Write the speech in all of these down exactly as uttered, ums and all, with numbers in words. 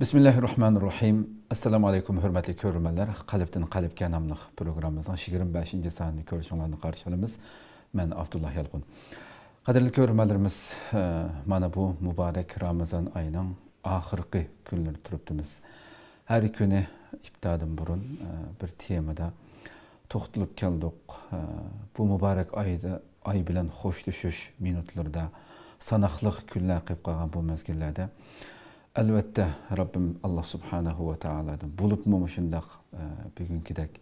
بىسمىللاھىررەھمانىررەھىم. ئەسسالامۇ ئەلەيكۇم، ھۆرمەتلىك كۆرۈرمەنلەر. قەلبتىن قەلبكە ناملىق پروگراممىمىزنىڭ يىگىرمە بەشىنچى سانىنى كۆرۈشۈڭلارنى قارشى ئالىمىز. مەن ئابدۇللا يالقۇن. قەدىرلىك كۆرۈرمەنلىرىمىز، ئە، مانا بۇ مۇبارەك رامىزان ئايىنىڭ ئاخىرقى كۈنلىرىدە تۇرۇپتىمىز. ھەر كۈنى ئىپتاردىن بۇرۇن، ئە، بىر تېمىدا توختىلىپ كەلدۇق. ئە، بۇ مۇبارەك ئايدا، ئاي بىلەن خوشلىشىش مىنۇتلىرىدا، ساناقلىق كۈنلەر قېلىپ قالغان بۇ مەزگىللەردە، ئەلۋەتتە، رەببىم ئاللا سۇبھانەھۇ ۋە تائالادىن بولۇپمۇ مۇشۇنداق، ئە، بۈگۈنكىدەك،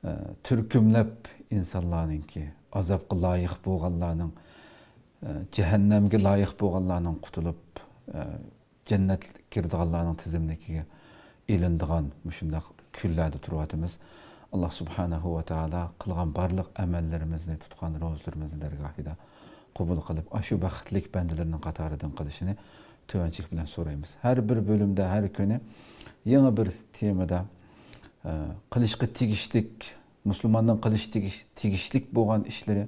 ئە، تۈركۈملەپ ئىنسانلارنىڭكى ئازابقا لايىق بولغانلارنىڭ، ئە، جەھەننەمگە لايىق بولغانلارنىڭ قۇتۇلۇپ، ئە، جەننەتكە كىرىدىغانلارنىڭ تىزىملىكىگە ئېلىنىدىغان مۇشۇنداق كۈنلەردە تۇرۇۋاتىمىز. ئاللا سۇبھانەھۇ ۋە تائالا قىلغان بارلىق ئەمەللىرىمىزنى، تۇتقان روزىلىرىمىزنى دەرگاھىدا قوبۇل قىلىپ، ئاشۇ بەختلىك بەندىلىرىنىڭ قاتارىدىن قىلىشىنى تۆۋەنچىلىك بىلەن سورايمىز. ھەر بىر بۆلۈمدە، ھەر كۈنى يېڭى بىر تېمىدا، ئە، قىلىشقا تېگىشلىك، مۇسۇلماننىڭ قىلىشقا تېگىش-، تېگىشلىك بولغان ئىشلىرى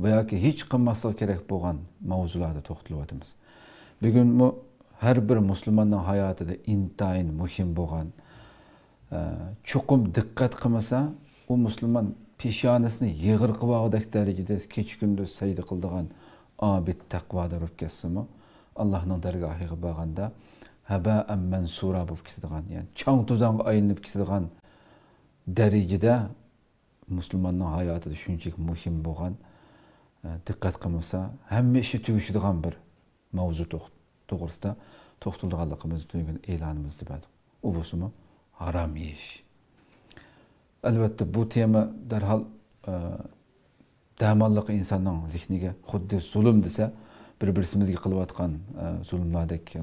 ۋە ياكى ھېچ قىلماسلىقى كېرەك بولغان ماۋزۇلاردا توختىلىۋاتىمىز. بۈگۈنمۇ ھەر بىر مۇسۇلماننىڭ ھاياتىدا ئىنتايىن مۇھىم بولغان، ئە، چوقۇم دىققەت قىلمىسا، ئۇ مۇسۇلمان پېشانىسىنى يىغىر قىلىۋالغۇدەك دەرىجىدە كېچە-كۈندۈز سەجدە قىلىدىغان ئابىد، تەقۋادار بولۇپ كەتسىمۇ، ئاللانىڭ دەرگاھىغا بارغاندا ھەبائەن مەنسۇرا بولۇپ كېتىدىغان، يەنى چاڭ-توزانغا ئايلىنىپ كېتىدىغان دەرىجىدە مۇسۇلماننىڭ ھاياتىدا شۇنچىلىك مۇھىم بولغان، ئە، دىققەت قىلمىسا، ھەممە ئىشى تۈگىشىدىغان بىر ماۋزۇ توغ-، توغرىسىدا توختىلىدىغانلىقىمىزنى تۈنۈگۈن ئېلانىمىزدا بەردۇق. ئۇ بولسىمۇ ھارام يېيىش. ئەلۋەتتە، بۇ تېما دەرھال، ئە، دەماللىق ئىنساننىڭ زېھنىگە خۇددى زۇلۇم دېسە، بىر-بىرسىمىزگە قىلىۋاتقان، ئە، زۇلۇملاردەك،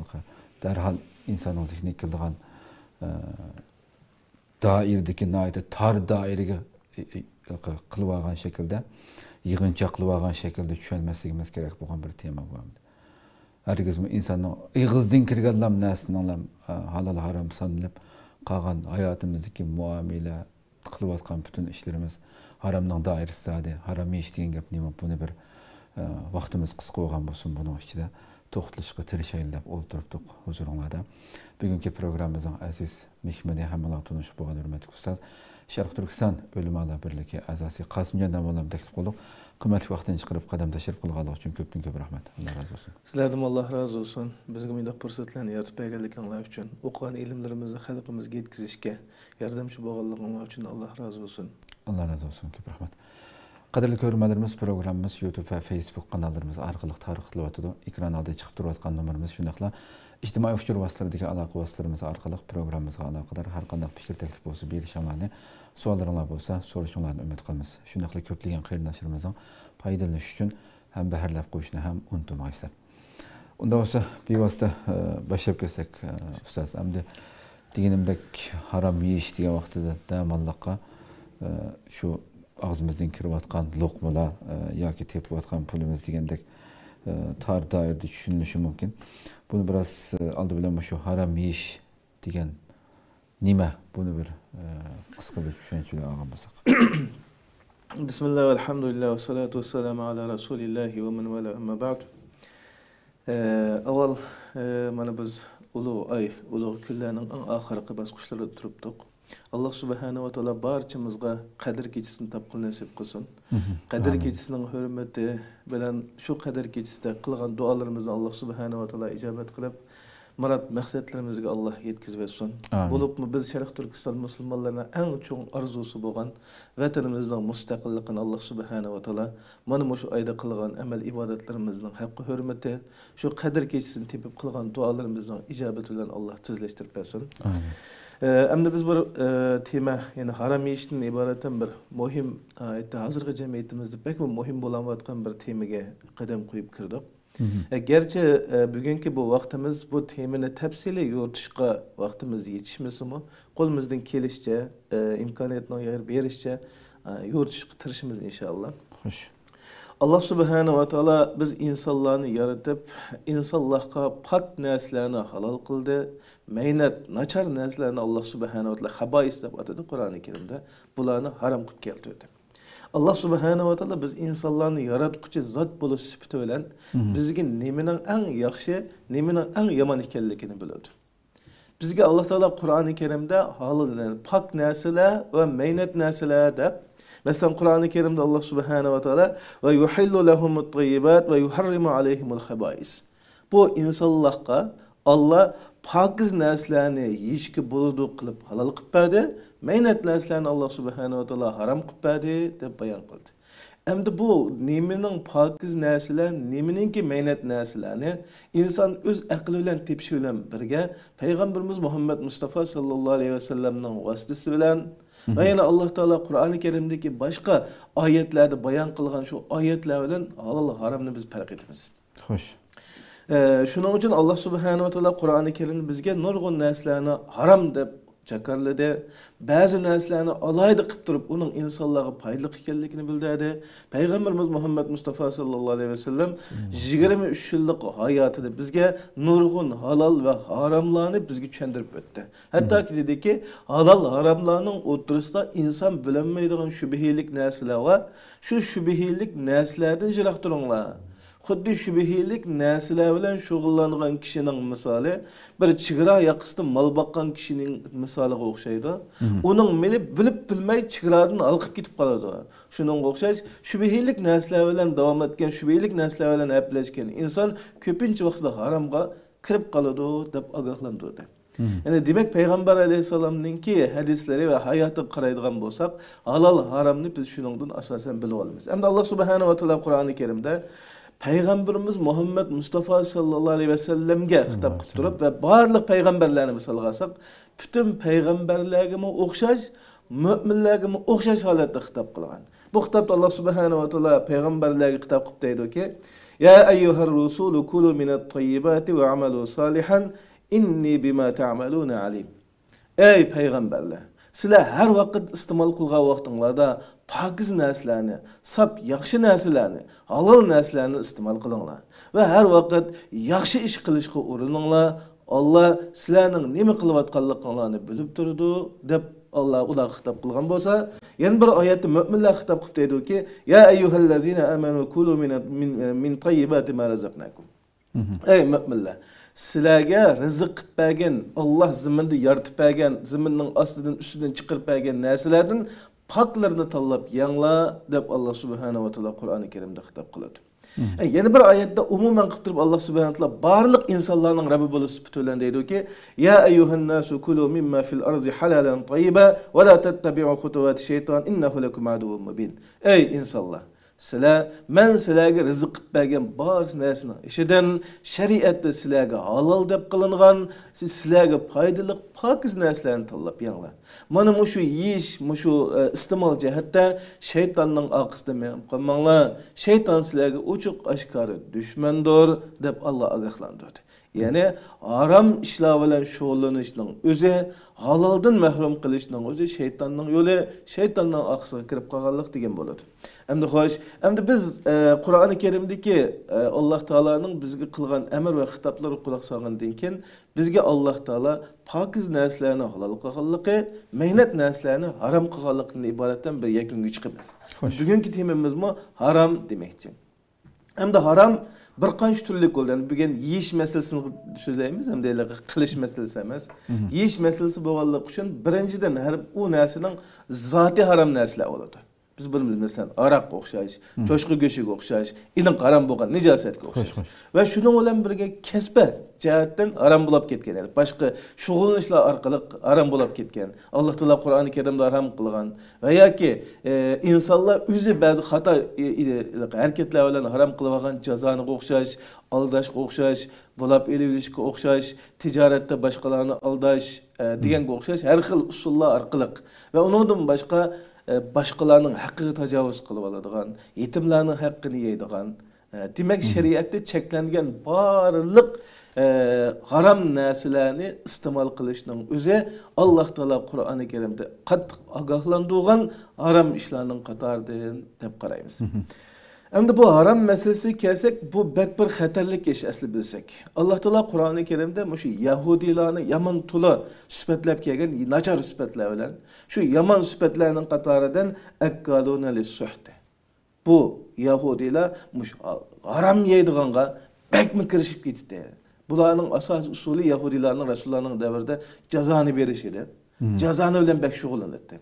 دەرھال ئىنساننىڭ زېھنىگە كېلىدىغان، ئە، دائىرىدىكى ناھايىتى تار دائىرىگە، ئى، ئى، قىلىۋالغان شەكىلدە، يىغىنچاق قىلىۋالغان شەكىلدە چۈشەنمەسلىكىمىز كېرەك بولغان بىر تېما بۇ ئەمدى. ھەرگىزمۇ ئىنساننىڭ ئېغىزدىن كىرگەنلا نەرسىنىڭلا، ئە، ھالال ھارام سانىلىپ قالغان، ھاياتىمىزدىكى مۇئامىلە، قىلىۋاتقان پۈتۈن ئىشلىرىمىز ھارامنىڭ دائىرىسىدە، ھارام يېيىش دېگەن گەپ نېمە؟ بۇنى بىر، ئە، ۋاقتىمىز قىسقا بولغان بولسۇن، بۇنىڭ ئىچىدە توختىلىشقا تىرىشايلى دەپ ئولتۇرۇپتۇق ھۇزۇرۇڭلاردا. بۈگۈنكى پروگراممىمىزنىڭ ئەزىز مېھمىنى، ھەممىڭلارغا تونۇشلۇق بولغان ھۆرمەتلىك ئۇستاز، شەرقىي تۈركىستان ئۆلىمالار بىرلىكى ئەزاسى قاسىمجان داموللام تەكلىپ قىلدۇق. قىممەتلىك ۋاقتىنى چىقىرىپ قەدەم تەشرىپ قىلغانلىقى ئۈچۈن كۆپتىن كۆپ رەھمەت. ئاللا رازى بولسۇن. سىلەردىنمۇ ئاللا رازى بولسۇن. بىزگە مۇنداق پۇرسەتلەرنى يارىتىپ بەرگەنلىكىڭلار ئۈچۈن، ئوقۇغان ئىلىملىرىمىزنى خەلقىمىزگە يەتكۈزۈشكە ياردەمچى بولغانلىقىڭلار ئۈچۈن ئاللا رازى بولسۇن. ئاللا رازى بولسۇن، كۆپ رەھمەت. قەدىرلىك كۆرۈرمەنلىرىمىز، پروگراممىمىز يۇتۇب ۋە فېيسبۇك قاناللىرىمىز ئارقىلىق تارقىتىلىۋاتىدۇ. ئېكران ئالدىدا چىقىپ تۇرۇۋاتقان نومۇرىمىز، شۇنداقلا ئىجتىمائىي ئۇچۇر ۋاسىتىلىرىدىكى ئالاقە ۋاسىتىلىرىمىز ئارقىلىق پروگراممىمىزغا ئالاقىدار ھەر قانداق پىكىر، تەكلىپ بولسا بېرىشىڭلارنى، سوئاللىرىڭلار بولسا سورىشىڭلارنى ئۈمىد قىلىمىز. شۇنداقلا كۆپلىگەن قېرىنداشلىرىمىزنىڭ پايدىلىنىشى ئۈچۈن ھەم بەھرىلەپ قويۇشنى ھەم ئۇنتۇمايسىلەر. ئۇنداق بولسا، بىۋاسىتە، ئە، باشلاپ كەتسەك، ئە، ئۇستاز، ئەمدى دېگىنىمدەك، ھارام يېيىش دېگەن ۋاقتىدا دەماللىققا، ئە، شۇ ئاغزىمىزدىن كىرىۋاتقان لوقمىلار، ئە، ياكى تېپىۋاتقان پۇلىمىز دېگەندەك، ئە، تار دائىرىدە چۈشىنىلىشى مۇمكىن. بۇنى بىراز، ئە، ئالدى بىلەن مۇشۇ ھارام يېيىش دېگەن نېمە؟ بۇنى بىر، ئە، قىسقا بىر چۈشەنچىلەپ ئالغان بولساق. بىسمىللا، ۋەلھەمدۇلىللا، ۋەسسالاتۇ ۋەسسالامۇ ئالا رەسۇلىللاھى ۋە مەن ۋالا، ئەمما بەئد. ئە، ئاۋۋال، ئە، مانا بىز ئۇلۇغ ئاي، ئۇلۇغ كۈنلەرنىڭ ئەڭ ئاخىرقى باسقۇچلىرىدا تۇرۇپتۇق. ئاللا سۇبھانەھۇ ۋە تائالا بارچىمىزغا قەدىر كېچىسىنى تاپقىلى نېسىپ قىلسۇن. مھم. قەدىر ئامىن. كېچىسىنىڭ ھۆرمىتى بىلەن شۇ قەدىر كېچىسىدە قىلغان دۇئالىرىمىزنى ئاللا سۇبھانەھۇ ۋە تائالا ئىجابەت قىلىپ، مۇراد مەقسەتلىرىمىزگە ئاللا يەتكۈزۈۋەتسۇن. ئامىن. بولۇپمۇ بىز شەرقىي تۈركىستان مۇسۇلمانلىرىنىڭ ئەڭ چوڭ ئارزۇسى بولغان ۋەتىنىمىزنىڭ مۇستەقىللىقىنى ئاللا سۇبھانەھۇ ۋە تائالا مانا مۇشۇ ئايدا قىلغان ئەمەل ئىبادەتلىرىمىزنىڭ ھەققى ھۆرمىتى، شۇ قەدىر كېچىسىنى تېپىپ قىلغان دۇئالىرىمىزنىڭ ئىجابىتى بىلەن ئاللا تېزلەشتۈرۈپ بەرسۇن. ئامىن. ئە، ئەمدى بىز بىر، ئە، تېما، يەنى ھارام يېيىشتىن ئىبارەت ھەم بىر مۇھىم، ئايەتتە ھازىرقى جەمئىيىتىمىزدە بەكمۇ مۇھىم بولۇۋاتقان بىر تېمىگە قەدەم قويۇپ كىردۇق. مھم. ئە، گەرچە، ئە، بۈگۈنكى بۇ ۋاقتىمىز بۇ تېمىنى تەپسىلىي يورۇتۇشقا ۋاقتىمىز يېتىشمىسىمۇ، قولىمىزدىن كېلىشىچە، ئە، ئىمكانىيەتنىڭ يار بېرىشىچە، ئە، يورۇتۇشقا تىرىشىمىز، ئىنشائاللا. خوش. ئاللا سۇبھانەھۇ ۋە تائالا بىز ئىنسانلارنى يارىتىپ، ئىنسانلارغا پاك نەرسىلەرنى ھالال قىلدى، مەينەت، ناچار نەرسىلەرنى ئاللا سۇبھانەھۇ ۋە تائالا خابائىس دەپ ئاتىدى قۇرئانى كەرىمدە. بۇلارنى ھارام قىلىپ كەلتۈردى. ئاللا سۇبھانەھۇ ۋە تائالا بىز ئىنسانلارنى ياراتقۇچى زات بولۇش سۈپىتى بىلەن مھم. بىزگە نېمىنىڭ ئەڭ ياخشى، نېمىنىڭ ئەڭ يامان ئىكەنلىكىنى بىلىدۇ. بىزگە ئاللا تائالا قۇرئانى كەرىمدە ھالال، يەنى پاك نەرسىلەر ۋە مەينەت نەرسىلەر دەپ، مەسىلەن، قۇرئانى كەرىمدە ئاللا سۇبھانەھۇ ۋە تائالا «ۋە يۇھىللۇ لەھۇمۇت تەييىبات ۋە يۇھەررىمۇ ئەلەيھىمۇل خەبائىس». بۇ ئىنسانلارغا ئاللا پاكىز نەرسىلەرنى يېيىشكە بولىدۇ قىلىپ ھالال قىلىپ بەردى، مەينەت نەرسىلەرنى ئاللا سۇبھانەھۇ ۋە تائالا ھارام قىلىپ بەردى دەپ بايان قىلدى. ئەمدى بۇ نېمىنىڭ پاكىز نەرسىلەر، نېمىنىڭكى مەينەت نەرسىلەرنى ئىنسان ئۆز ئەقلى بىلەن تېپىشى بىلەن بىرگە، پەيغەمبىرىمىز مۇھەممەد مۇستافا ساللاللاھۇ ئەلەيھى ۋەسەللەمنىڭ ۋاسىتىسى بىلەن ۋە يەنە ئاللا تائالا قۇرئانى كەرىمدىكى باشقا ئايەتلەردە بايان قىلغان شۇ ئايەتلەر بىلەن ھالال ھارامنى بىز پەرق ئېتىمىز. خوش. ئە، شۇنىڭ ئۈچۈن ئاللا سۇبھانەھۇ ۋە تائالا قۇرئانى كەرىمدە بىزگە نۇرغۇن نەرسىلەرنى ھارام دەپ جاكارلىدى. بەزى نەرسىلەرنى ئالاھىدە قىلىپ تۇرۇپ، ئۇنىڭ ئىنسانلارغا پايدىلىق ئىكەنلىكىنى بىلدۈردى. پەيغەمبىرىمىز مۇھەممەد مۇستافا ساللاللاھۇ ئەلەيھى ۋەسەللەم يىگىرمە ئۈچ يىللىق ھاياتىدا بىزگە نۇرغۇن ھالال ۋە ھاراملارنى بىزگە چۈشەندۈرۈپ ئۆتتى. ھەتتاكى دېدىكى، ھالال ھاراملارنىڭ ئوتتۇرىسىدا ئىنسان بىلەلمەيدىغان شۈبھىلىك نەرسىلەر بار. شۇ شۈبھىلىك نەرسىلەردىن يىراق تۇرۇڭلار. خۇددى شۈبھىلىك نەرسىلەر بىلەن شۇغۇللانغان كىشىنىڭ مىسالى بىر چېگرا ياقىسىدا مال باققان كىشىنىڭ مىسالىغا ئوخشايدۇ. ئۇنىڭ مېلى بىلىپ بىلمەي چېگرادىن ھالقىپ كېتىپ قالىدۇ. شۇنىڭغا ئوخشاش، شۈبھىلىك نەرسىلەر بىلەن داۋام ئەتكەن، شۈبھىلىك نەرسىلەر بىلەن ھەپىلەشكەن ئىنسان كۆپىنچە ۋاقتىدا ھارامغا كىرىپ قالىدۇ، دەپ ئاگاھلاندۇردى. يەنى دېمەك، پەيغەمبەر ئەلەيھىسسالامنىڭكى ھەدىسلىرى ۋە ھاياتىغا قارايدىغان بولساق، ھالال ھارامنى بىز شۇنىڭدىن ئاساسەن بىلىۋالىمىز. ئەمدى ئاللا سۇبھانەھۇ ۋە تائالا قۇرئانى كەرىمدە پەيغەمبىرىمىز مۇھەممەد مۇستافا ساللاللاھۇ ئەلەيھى ۋەسەللەمگە خىتاب قىلىپ تۇرۇپ ۋە بارلىق پەيغەمبەرلەرنى مىسالغا ئالساق، پۈتۈن پەيغەمبەرلەرگىمۇ ئوخشاش، مۆمىنلەرگىمۇ ئوخشاش ھالەتتە خىتاب قىلغان. بۇ خىتابتا ئاللا سۇبھانەھۇ ۋە تائالا پەيغەمبەرلەرگە خىتاب قىلىپ دەيدۇكى، يا ئەييۇھەر رۇسۇلۇ كۇلۇ مىنەت تەييىباتى ۋە ئەمەلۇ سالىھەن ئىننى بىما تەئمەلۇنە ئەلىم. ئەي پەيغەمبەرلەر، سىلەر ھەر ۋاقىت ئىستېمال قىلغان ۋاقتىڭلاردا پاكىز نەرسىلەرنى، ساپ ياخشى نەرسىلەرنى، ھالال نەرسىلەرنى ئىستېمال قىلىڭلار ۋە ھەر ۋاقىت ياخشى ئىش قىلىشقا ئۇرۇنۇڭلار. ئاللا سىلەرنىڭ نېمە قىلىۋاتقانلىقىڭلارنى بىلىپ تۇرىدۇ، دەپ ئاللا ئۇلارغا خىتاب قىلغان بولسا، يەنە بىر ئايەتتە مۆمىنلەرگە خىتاب قىلىپ دەيدۇكى، يا ئەييۇھەللەزىنە ئامەنۇ كۇلۇ مىنە-، مىن، مىن تەييىباتى ما رەزەقناكۇم. ئەي مۆمىنلەر، سىلەرگە رىزىق قىلىپ بەرگەن، ئاللا زېمىندا يارىتىپ بەرگەن، زېمىننىڭ ئاستىدىن، ئۈستىدىن چىقىرىپ بەرگەن نەرسىلەردىن پاكلىرىنى تاللاپ يەڭلار، دەپ ئاللا سۇبھانەھۇ ۋە تائالا قۇرئانى كەرىمدە خىتاب قىلىدۇ. يەنە بىر ئايەتتە ئومۇمەن قىلىپ تۇرۇپ، ئاللا سۇبھانەھۇ ۋە تائالا بارلىق ئىنسانلارنىڭ رەببى بولۇشى سۈپىتى بىلەن دەيدۇكى، يا ئەييۇھەنناسۇ كۇلۇ مىمما فىل ئەرزى ھالالەن تەييىبا ۋە لا تەتتەبىئۇ خۇتۇۋاتى شەيتان ئىننەھۇ لەكۇم ئەدۇۋۋۇن مۇبىن. ئەي ئىنسانلار، سىلەر، مەن سىلەرگە رىزىق قىلىپ بەرگەن بارچە نەرسىنىڭ ئىچىدىن شەرىئەتتە سىلەرگە ھالال دەپ قىلىنغان، سىز، سىلەرگە پايدىلىق پاكىز نەرسىلەرنى تاللاپ يەڭلار. مانا مۇشۇ يېيىش، مۇشۇ، ئە، ئىستېمال جەھەتتە شەيتاننىڭ ئارقىسىدا مېڭىپ قالماڭلار. شەيتان سىلەرگە ئوچۇق ئاشكارا دۈشمەندۇر، دەپ ئاللا ئاگاھلاندۇردى. يەنى ھارام ئىشلار بىلەن شۇغۇللىنىشنىڭ ئۆزى، ھالالدىن مەھرۇم قىلىشنىڭ ئۆزى شەيتاننىڭ يولى، شەيتاننىڭ ئارقىسىغا كىرىپ قالغانلىق دېگەن بولىدۇ. ئەمدى خوش، ئەمدى بىز، ئە، قۇرئانى كەرىمدىكى، ئە، ئاللا تائالانىڭ بىزگە قىلغان ئەمر ۋە خىتابلىرىغا قۇلاق سالغاندىن كېيىن، بىزگە ئاللا تائالا پاكىز نەرسىلەرنى ھالال قىلغانلىقى، مەينەت نەرسىلەرنى ھارام قىلغانلىقىدىن ئىبارەتتىن بىر يەكۈنگە چىقىمىز. خوش. بۈگۈنكى تېمىمىزمۇ ھارام دېمەكچى. ئەمدى ھارام بىر قانچە تۈرلۈك بولدى. ئەمدى بۈگۈن يېيىش مەسىلىسىنى سۆزلەيمىز، ئەمدى ھېلىقى قىلىش مەسىلىسى ئەمەس. يېيىش مەسىلىسى بولغانلىقى ئۈچۈن بىرىنچىدىن ھەر ئۇ نەرسىنىڭ زاتى ھارام نەرسىلەر بولىدۇ. بىز بۇنى بىلىمىز، مەسىلەن، ھاراققا ئوخشاش، چوشقا گۆشىگە ئوخشاش، ئېنىق ھارام بولغان نىجاسەتكە ئوخشاش. ۋە شۇنىڭ بىلەن بىرگە كەسپى جەھەتتىن ھارام بولاپ كەتكەن، يەنى باشقا شۇغۇللىنىشلار ئارقىلىق ھارام بولاپ كەتكەن. ئاللا تائالا قۇرئانى كەرىمدە ھارام قىلغان. ۋە ياكى، ئە، ئىنسانلار ئۆزى بەزى خاتا، ئە، ئە، ھەرىكەتلەر بىلەن ھارام قىلىۋالغان جازانىغا ئوخشاش، ئالداشقا ئوخشاش، بۇلاپ ئېلىۋېلىشقا ئوخشاش، تىجارەتتە باشقىلارنى ئالداش، ئە، دېگەنگە ئوخشاش ھەر خىل ئۇسۇللار ئارقىلىق ۋە ئۇنىڭدىن باشقا، ئە، باشقىلارنىڭ ھەققىگە تاجاۋۇز قىلىۋالىدىغان، يېتىملەرنىڭ ھەققىنى يەيدىغان، ئە، دېمەك، شەرىئەتتە چەكلەنگەن بارلىق، ئە، ھارام نەرسىلەرنى ئىستېمال قىلىشنىڭ ئۆزى ئاللا تائالا قۇرئانى كەرىمدە قاتتىق ئاگاھلاندۇرغان ھارام ئىشلارنىڭ قاتارىدىن دەپ قارايمىز. ئەمدى بۇ ھارام مەسىلىسىگە كەلسەك، بۇ بەك بىر خەتەرلىك ئىش ئەسلى بىلسەك. ئاللا تائالا قۇرئانى كەرىمدە مۇشۇ يەھۇدىيلارنى يامان تولا سۈپەتلەپ كەلگەن، ناچار سۈپەتلەر بىلەن. شۇ يامان سۈپەتلەرنىڭ قاتارىدىن ئەككالۇنە لىسسۇھتى. بۇ يەھۇدىيلار مۇشۇ ھارام يەيدىغانغا بەكمۇ كىرىشىپ كېتىتتى. بۇلارنىڭ ئاساسىي ئۇسۇلى يەھۇدىيلارنىڭ رەسۇللارنىڭ دەۋرىدە جازانى بېرىش ئىدى. جازانى بىلەن بەك شۇغۇللىناتتى.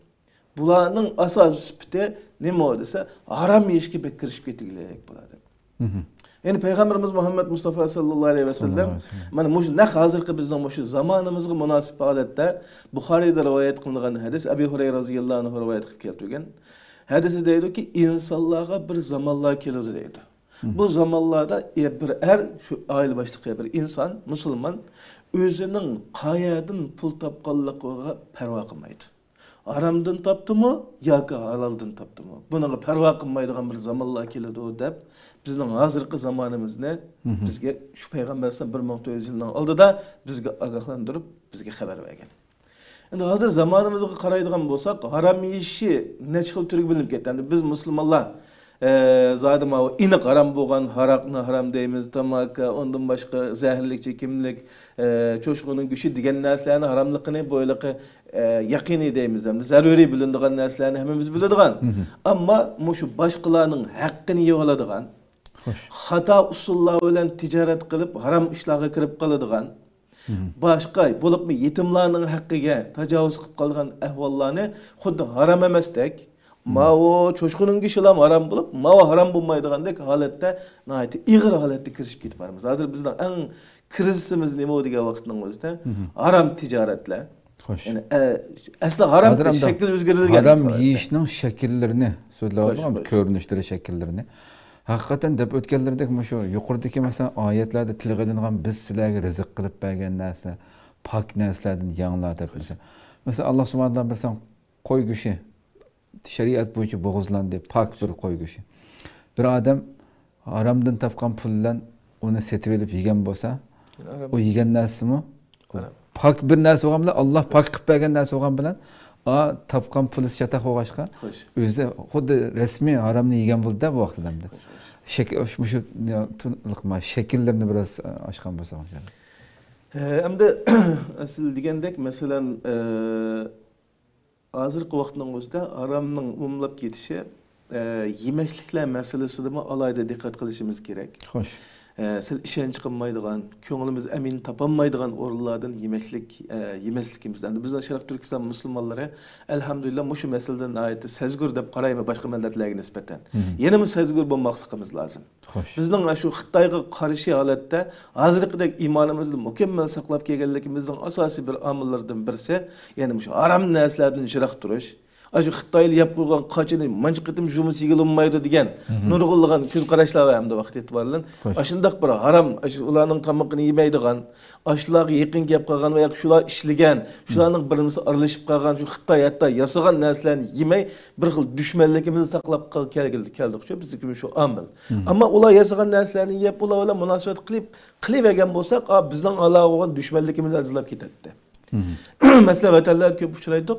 بۇلارنىڭ ئاساسىي سۈپىتى نېمە دېسە، ھارام يېيىشكە بەك كىرىشىپ كېتىگلىك بۇلار دەپ. يەنى پەيغەمبىرىمىز مۇھەممەد مۇستافا ساللاللاھۇ ئەلەيھى ۋەسەللەم، ساللاللاھۇ ئەلەيھى ۋەسەللەم، مانا مۇشۇ نەق ھازىرقى بىزنىڭ مۇشۇ زامانىمىزغا مۇناسىپ ھالەتتە بۇخارىيدا رىۋايەت قىلىنغان ھەدىس، ئەبى ھۇرەيرە رازىياللاھۇ ئەنھۇ رىۋايەت قىلىپ كەلتۈرگەن ھەدىسى دەيدۇكى، ئىنسانلارغا بىر زامانلار كېلىدۇ دەيدۇ. بۇ زامانلاردا، ئە، بىر ئەر، شۇ ئائىلە باشلىقى بىر ئىنسان، مۇسۇلمان، ئۆزىنىڭ قەيەردىن پۇل تاپقانلىقىغا پەرۋا قىلمايدۇ. ھارامدىن تاپتىمۇ ياكى ھالالدىن تاپتىمۇ؟ بۇنىڭغا پەرۋا قىلمايدىغان بىر زامانلار كېلىدۇ دەپ، بىزنىڭ ھازىرقى زامانىمىزنى بىزگە شۇ پەيغەمبەر ئەلەيھىسسالام بىر مىڭ تۆت يۈز يىلنىڭ ئالدىدا بىزگە ئاگاھلاندۇرۇپ، بىزگە خەۋەر بەرگەن. ئەمدى ھازىر زامانىمىزغا قارايدىغان بولساق، ھارام يېيىشى نەچچە خىل تۈرگە بۆلۈنۈپ كەتتى. ئەمدى بىز مۇسۇلمانلار، ئە، زادى ماۋۇ ئېنىق ھارام بولغان ھاراقنى ھارام دەيمىز، تاماكا، ئۇندىن باشقا زەھەرلىك چېكىملىك، ئە، چوشقىنىڭ گۆشى دېگەن نەرسىلەرنى ھاراملىقىنى بۇ ھېلىقى، ئە، يەقىنىي دەيمىز، ئەمدى زەرۇرىي بىلىنىدىغان نەرسىلەرنى ھەممىمىز بىلىدىغان. ئەمما مۇشۇ باشقىلارنىڭ ھەققىنى يەۋالىدىغان، خاتا ئۇسۇللار بىلەن تىجارەت قىلىپ، ھارام ئىشلارغا كىرىپ قالىدىغان، باشقا، بولۇپمۇ يېتىملارنىڭ ھەققىگە تاجاۋۇز قىلىپ قالغان ئەھۋاللارنى خۇددى ھارام ئەمەستەك، ماۋۇ چوشقىنىڭ گۆشىلا ھارام بولۇپ، ماۋۇ ھارام بولمايدىغاندەك ھالەتتە، ناھايىتى ئېغىر ھالەتتە كىرىشىپ كېتىپ بارىمىز. ھازىر بىزنىڭ ئەڭ كىرىزىسىمىز نېمە دېگەن ۋاقىتنىڭ ئۆزىدە ھارام تىجارەتلەر. خوش. يەنى، ئە، ئەسلى ھارام ھازىر ئەمدى شەكىل ئۆزگىرىدىغان ھارام ھالەتتە. يېيىشنىڭ شەكىللىرىنى سۆزلەۋاتىمىز، خوش، خوش. كۆرۈنۈشلىرى، شەكىللىرىنى. ھەقىقەتەن دەپ ئۆتكەنلىرىدەك مۇشۇ يۇقىرىدىكى، مەسىلەن، ئايەتلەردە تىلغا ئېلىنغان بىز سىلەرگە رىزىق قىلىپ بەرگەن نەرسە، پاك نەرسىلەردىن يەڭلار دەپ، مەسىلەن. مەسىلەن، ئاللا سۇبھانەھۇ ۋە تائالا بىر سان قوي گۆشى شەرىئەت بويىچە بوغۇزلاندى، پاك بىر قوي گۆشى. بىر ئادەم ھارامدىن تاپقان پۇل بىلەن ئۇنى سېتىۋېلىپ يېگەن بولسا، ھارام. ئۇ يېگەن نەرسىمۇ ھارام. پاك بىر نەرسە بولغان بىلەن، ئاللا پاك قىلىپ بەرگەن نەرسە بولغان بىلەن، ئا، تاپقان پۇلى چاتاق بولغاچقا، خوش. ئۆزى خۇددى رەسمىي ھارامنى يېگەن بولدى-دە بۇ ۋاقتىدا ئەمدى. خوش، خوش. شەك-، مۇشۇ، مۇشۇ تۇنۇقلۇق ما-، شەكىللىرىنى بىراز، ئا، ئاچقان بولساڭ. ئە، ئەمدى ئەسلى دېگەندەك، مەسىلەن، ئە، ھازىرقى ۋاقىتنىڭ ئۆزىدە ھارامنىڭ ئومۇملاپ كېتىشى، ئە، يېمەكلىكلەر مەسىلىسىدىمۇ ئالاھىدە دىققەت قىلىشىمىز كېرەك. خوش. ئە، سەل ئىشەنچ قىلمايدىغان، كۆڭلىمىز ئەمىن تاپالمايدىغان ئورۇنلاردىن يېمەكلىك، ئە، يېمەسلىكىمىز. ئەمدى بىزنىڭ شەرقىي تۈركىستان مۇسۇلمانلىرى، ئەلھەمدۇلىللا، مۇشۇ مەسىلىدە ناھايىتى سەزگۈر دەپ قارايمەن باشقا مىللەتلەرگە نىسبەتەن. يەنىمۇ سەزگۈر بولماقلىقىمىز لازىم. خوش. بىزنىڭ شۇ خىتايغا قارشى ھالەتتە ھازىرقىدەك ئىمانىمىزنى مۇكەممەل ساقلاپ كەلگەنلىكىمىزنىڭ ئاساسىي بىر ئامىللىرىدىن بىرسى، يەنى مۇشۇ ھارام نەرسىلەردىن يىراق تۇرۇش. ئاشۇ خىتايلار يەپ قويغان قاچىنى مانچە قېتىم جۇمىسى يېگىلى بولمايدۇ دېگەن نۇرغۇنلىغان كۆز قاراشلار بار ئەمدى ۋاقىت ئېتىبارى بىلەن. خوش. ئاشۇنداق بىر ھارام، ئاشۇ ئۇلارنىڭ تامىقىنى يېمەيدىغان، ئاشۇلارغا يېقىن كەپ قالغان ۋە ياكى شۇلار ئىشلىگەن، شۇلارنىڭ بىر نېمىسى ئارىلىشىپ قالغان، شۇ خىتاي ھەتتا ياسىغان نەرسىلەرنى يېمەي، بىر خىل دۈشمەنلىكىمىزنى ساقلاپ قال-، كەلگىلى-، كەلدۇق شۇ، بىزدىكى شۇ ئامىل. ئەمما ئۇلار ياسىغان نەرسىلەرنى يەپ، ئۇلار بىلەن مۇناسىۋەت قىلىپ، قىلىۋەرگەن بولساق، ئا، بىزنىڭ ئۇلارغا بولغان دۈشمەنلىكىمىز ئەزىزلاپ كېتەتتى. مەسىلەن، ۋەتەنلەردە كۆپ ئۇچرايدۇ.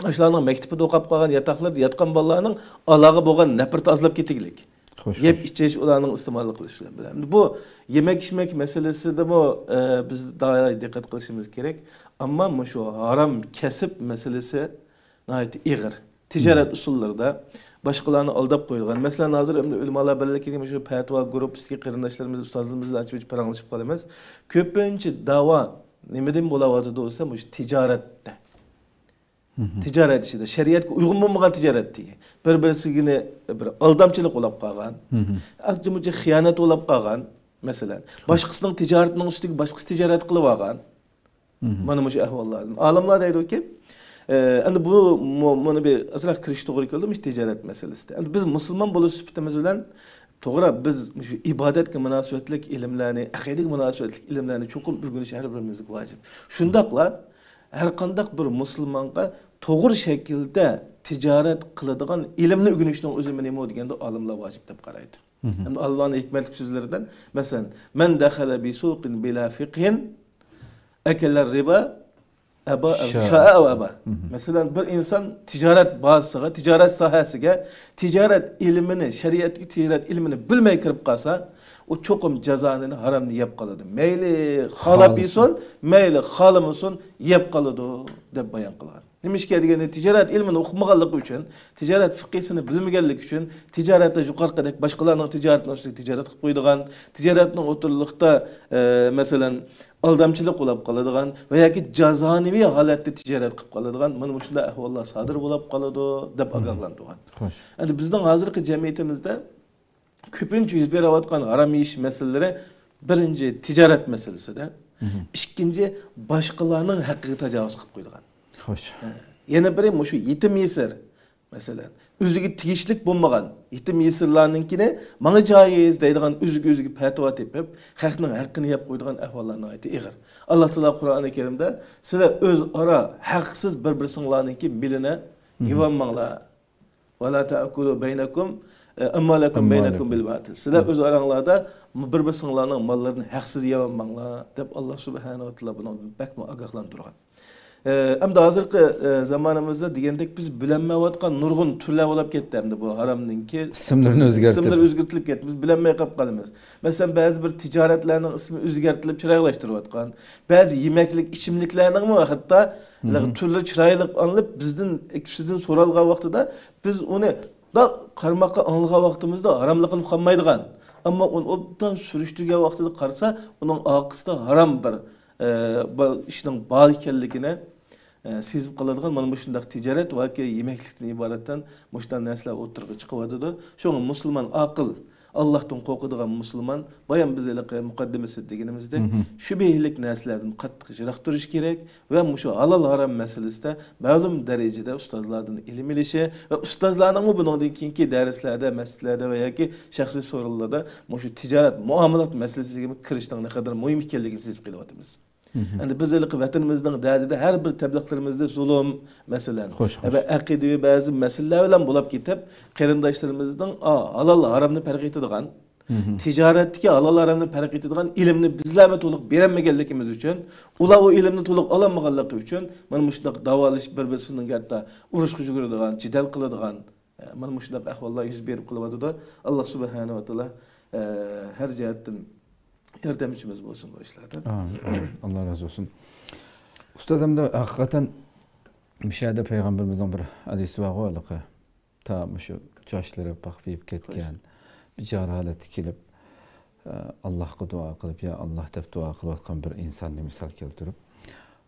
ئاشۇلارنىڭ مەكتىپىدە ئوقۇپ قالغان ياتاقلىرىدا ياتقان بالىلارنىڭ ئۇلارغا بولغان نەپرىتى ئازلاپ كېتىگلىك. خوش، يەپ خوش. ئىچىش ئۇلارنىڭ ئىستېمالى قىلىش بىلەن. بۇ يېمەك ئىچمەك مەسىلىسىدىمۇ، ئە، بىز دائىم دىققەت قىلىشىمىز كېرەك. ئەمما مۇشۇ ھارام كەسىپ مەسىلىسى ناھايىتى ئېغىر. تىجارەت ئۇسۇللىرىدا باشقىلارنى ئالداپ قويىدىغان. مەسىلەن، ھازىر ئەمدى ئۆلىمالار بىرلىكىدىكى مۇشۇ پەتىۋا گۇرۇپپىسىدىكى قېرىنداشلىرىمىز، ئۇستازلىرىمىز بىلەن ئانچە-مۇنچە پاراڭلىشىپ قالىمىز. كۆپىنچە داۋا نېمىدىن بولاۋاتىدۇ دېسە، مۇشۇ تىجارەتتە. تىجارەت ئىچىدە، شەرىئەتكە ئۇيغۇن بولمىغان تىجارەت دېگەن. بىر-بىرسىگىنى بىر ئالدامچىلىق بولاپ قالغان، ئانچە-مۇنچە خىيانەت بولاپ قالغان، مەسىلەن. باشقىسىنىڭ تىجارىتىنىڭ ئۈستىگە باشقىسى تىجارەت قىلىۋالغان. مانا مۇشۇ ئەھۋاللار. ئالىملار دەيدۇكى، ئە، ئەمدى بۇ، مۇ-، مۇنى بىر ئازراق كىرىشكە توغرا كېلىدۇ، مۇشۇ تىجارەت مەسىلىسىدە. ئەمدى بىز مۇسۇلمان بولۇش سۈپىتىمىز بىلەن، توغرا، بىز مۇشۇ ئىبادەتكە مۇناسىۋەتلىك ئىلىملەرنى، ئەقىدىگە مۇناسىۋەتلىك ئىلىملەرنى چوقۇم ئۆگىنىش ھەر بىرىمىزگە ۋاجىپ. شۇنداقلا، ھەر قانداق بىر مۇسۇلمانغا توغرا شەكىلدە تىجارەت قىلىدىغان ئىلىمنى ئۆگىنىشنىڭ ئۆزى نېمە دېگەندە، ئالىملار ۋاجىپ دەپ قارايدۇ. ئەمدى ئاللانىڭ ھېكمەتلىك سۆزلىرىدىن، مەسىلەن، مەن دەخەلە بى سوقىن بىلا فىقھىن ئەكەلە رىبا ئەبا ئەۋ شائە ئەۋ ئەبا. مەسىلەن، بىر ئىنسان تىجارەت بازىسىغا، تىجارەت ساھەسىگە، تىجارەت ئىلمىنى، شەرىئەتتىكى تىجارەت ئىلمىنى بىلمەي كىرىپ قالسا، ئۇ چوقۇم جازانى، ھارامنى يەپ قالىدۇ. مەيلى خالاپ يېسۇن، مەيلى خالىمىسۇن، يەپ قالىدۇ، دەپ بايان قىلغان. نېمىشقا دېگەندە، تىجارەت ئىلمىنى ئوقۇمىغانلىقى ئۈچۈن، تىجارەت فىقھىسىنى بىلمىگەنلىكى ئۈچۈن، تىجارەتتە يۇقىرىقىدەك باشقىلارنىڭ تىجارىتىنىڭ ئۈستىگە تىجارەت قىلىپ قويىدىغان، تىجارەتنىڭ ئوتتۇرىلىقتا، ئە، مەسىلەن، ئالدامچىلىق بولۇپ قالىدىغان ۋە ياكى جازانىۋى ھالەتتە تىجارەت قىلىپ قالىدىغان، مانا مۇشۇنداق ئەھۋاللار سادىر بولۇپ قالىدۇ، دەپ ئاگاھلاندۇرغان. خوش. ئەمدى بىزنىڭ ھازىرقى جەمئىيىتىمىزدە كۆپىنچە يۈز بېرىۋاتقان ھارام يېيىش مەسىلىلىرى، بىرىنچى، تىجارەت مەسىلىسىدە، مھم. ئىككىنچى، باشقىلارنىڭ ھەققىگە تاجاۋۇز قىلىپ قويىدىغان. خوش. ھە. يەنە بىرى، مۇشۇ يېتىم يېسىر، مەسىلەن، ئۆزىگە تېگىشلىك بولمىغان يېتىم يېسىرلارنىڭكىنى ماڭا جايىز دەيدىغان، ئۆزىگە ئۆزىگە پەتىۋا تېپىپ، خەقنىڭ ھەققىنى يەپ قويىدىغان ئەھۋاللار ناھايىتى ئېغىر. ئاللا تائالا قۇرئانى كەرىمدە، سىلەر ئۆزئارا ھەقسىز بىر-بىرسىڭلارنىڭكى مېلىنى مھم. يەۋالماڭلار. ۋەلا تەئكۇلۇ بەينەكۇم، ئە، ئەمۋالەكۇم بەينەكۇم بىل باتىل. سىلەر ئۆز ئاراڭلاردا بىر-بىرسىڭلارنىڭ ماللىرىنى ھەقسىز يەۋالماڭلار، دەپ ئاللا سۇبھانەھۇ ۋە تائالا بۇنىڭدىن بەكمۇ ئاگاھلاندۇرغان. ئە، ئەمدى ھازىرقى، ئە، زامانىمىزدا دېگەندەك بىز بىلەلمەيۋاتقان نۇرغۇن تۈرلەر بولۇپ كەتتى ئەمدى بۇ ھارامنىڭكى. ئىسىملىرىنى ئۆزگەرتىپ. ئىسىملىرى ئۆزگەرتىلىپ كەتتى. بىز بىلەلمەي قاپ قالىمىز. مەسىلەن، بەزى بىر تىجارەتلەرنىڭ ئىسمى ئۆزگەرتىلىپ چىرايلاشتۇرۇۋاتقان. بەزى يېمەكلىك، ئىچىملىكلەرنىڭمۇ ھەتتا مھم. تۈرلىرى چىرايلىق ئاڭلىنىپ، بىزدىن، بىزدىن سورالغان ۋاقتىدا بىز ئۇنى مۇنداق قارىماققا ئاڭلىغان ۋاقتىمىزدا ھاراملىقىنى ئۇقالمايدىغان. ئەمما ئۇنى ئوبدان سۈرۈشتۈرگەن ۋاقتىدا قارىسا، ئۇنىڭ ئارقىسىدا ھارام بىر، ئە، بىر ئىشنىڭ بار ئىكەنلىكىنى، ئە، سېزىپ قالىدىغان مانا مۇشۇنداق تىجارەت ۋاكى يېمەكلىكتىن ئىبارەتتىن مۇشۇنداق نەرسىلەر ئوتتۇرىغا چىقىۋاتىدۇ. شۇڭا مۇسۇلمان ئاقىل، ئاللاھتىن قورقىدىغان مۇسۇلمان، بايام بىز ھېلىقى مۇقەددىمىسىدە دېگىنىمىزدەك، مھم. شۈبھىلىك نەرسىلەردىن قاتتىق يىراق تۇرۇش كېرەك ۋە مۇشۇ ھالال ھارام مەسىلىسىدە مەلۇم دەرىجىدە ئۇستازلاردىن ئىلىم ئېلىشى ۋە ئۇستازلارنىڭمۇ بۇنىڭدىن كېيىنكى دەرسلەردە، مەسچىتلەردە ۋە ياكى شەخسىي سورۇنلاردا مۇشۇ تىجارەت، مۇئامىلات مەسىلىسىگە كىرىشنىڭ نەقەدەر مۇھىم ئىكەنلىكىنى سېزىپ قېلىۋاتىمىز. مھم. ئەمدى بىز ھېلىقى ۋەتىنىمىزنىڭ دەردىدە ھەر بىر تەبلىغلىرىمىزدە زۇلۇم، مەسىلەن، خوش، خوش. ۋە ئەقىدىۋى بەزى مەسىلىلەر بىلەن بولاپ كېتىپ، قېرىنداشلىرىمىزنىڭ، ئا، ھالال ھارامنى پەرق ئېتىدىغان، مھم. تىجارەتتىكى ھالال ھارامنى پەرق ئېتىدىغان ئىلىمنى بىزلەرمۇ تولۇق بېرەلمىگەنلىكىمىز ئۈچۈن، ئۇلار ئۇ ئىلىمنى تولۇق ئالالمىغانلىقى ئۈچۈن، مانا مۇشۇنداق داۋالىشىپ، بىر-بىرسىنىڭ ھەتتا ئۇرۇشقا يۈگۈرىدىغان، جېدەل قىلىدىغان، ئە، مانا مۇشۇنداق ئەھۋاللار يۈز بېرىپ قېلىۋاتىدۇ. ئاللا سۇبھانەھۇ ۋە تائالا، ئە، ھەر جەھەتتىن ياردەمچىمىز بولسۇن بۇ ئىشلاردا. ئامىن، ئامىن. ئاللا رازى بولسۇن. ئۇستاز، ئەمدى ھەقىقەتەن مۇشۇ يەردە پەيغەمبىرىمىزنىڭ بىر ھەدىسى بارغۇ ھېلىقى. تا مۇشۇ چاچلىرى پاخپىيىپ كەتكەن، بىچارە ھالەتتە كېلىپ، ئە، ئاللاھقا دۇئا قىلىپ، «يا ئاللاھ» دەپ دۇئا قىلىۋاتقان بىر ئىنساننى مىسال كەلتۈرۈپ،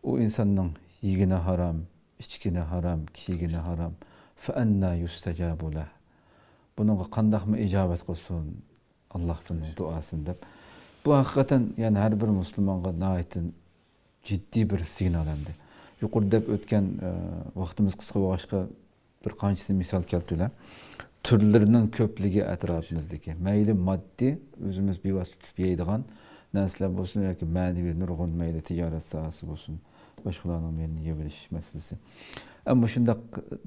ئۇ ئىنساننىڭ يېگىنى ھارام، ئىچكىنى ھارام، كىيگىنى ھارام، فەئەننا يۇستەجابۇ لەھ. بۇنىڭغا قانداقمۇ ئىجابەت قىلسۇن ئاللاھ بۇنىڭ دۇئاسىنى دەپ. بۇ ھەقىقەتەن، يەنى ھەر بىر مۇسۇلمانغا ناھايىتى جىددىي بىر سىگنال ئەمدى. يۇقىرىدا دەپ ئۆتكەن، ئە، ۋاقتىمىز قىسقا بولغاچقا، بىر قانچىسىنى مىسال كەلتۈرۈلە. تۈرلىرىنىڭ كۆپلۈكى ئەتراپىمىزدىكى، مەيلى ماددىي، ئۆزىمىز بىۋاسىتە تۇتۇپ يەيدىغان نەرسىلەر بولسۇن ياكى مەنىۋى نۇرغۇن، مەيلى تىجارەت ساھەسى بولسۇن، باشقىلارنىڭ مېلىنى يەۋېلىش مەسىلىسى. ئەمما مۇشۇنداق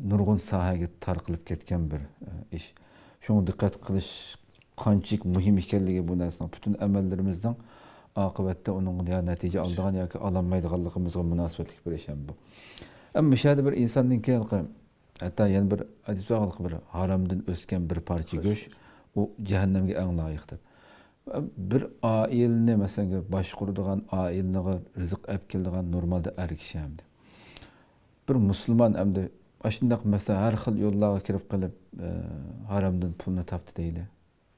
نۇرغۇن ساھەگە تارقىلىپ كەتكەن بىر، ئە، ئىش. شۇڭا دىققەت قىلىش قانچىلىك مۇھىم ئىكەنلىكى، بۇ نەرسىنىڭ پۈتۈن ئەمەللىرىمىزنىڭ ئاقىۋەتتە ئۇنىڭ يا نەتىجە ئالىدىغان ياكى ئالالمايدىغانلىقىمىزغا مۇناسىۋەتلىك بىر ئىش ھەم بۇ. ئەمما مۇشۇ يەردە بىر ئىنساندىن كېيىن، ھەتتا يەنە بىر ھەدىس بار، بىر ھارامدىن ئۆسكەن بىر پارچە گۆش، ئۇ جەھەننەمگە ئەڭ لايىق دەپ. بىر ئائىلىنى، مەسىلەن، باشقۇرىدىغان، ئائىلىنىڭ رىزىق ئەپ كېلىدىغان نورمالدا ئەر كىشى ئەمدى. بىر مۇسۇلمان ئەمدى ئاشۇنداق، مەسىلەن، ھەر خىل يوللارغا كىرىپ قېلىپ، ئە، ھارامدىن پۇلنى تاپتى دەيلى.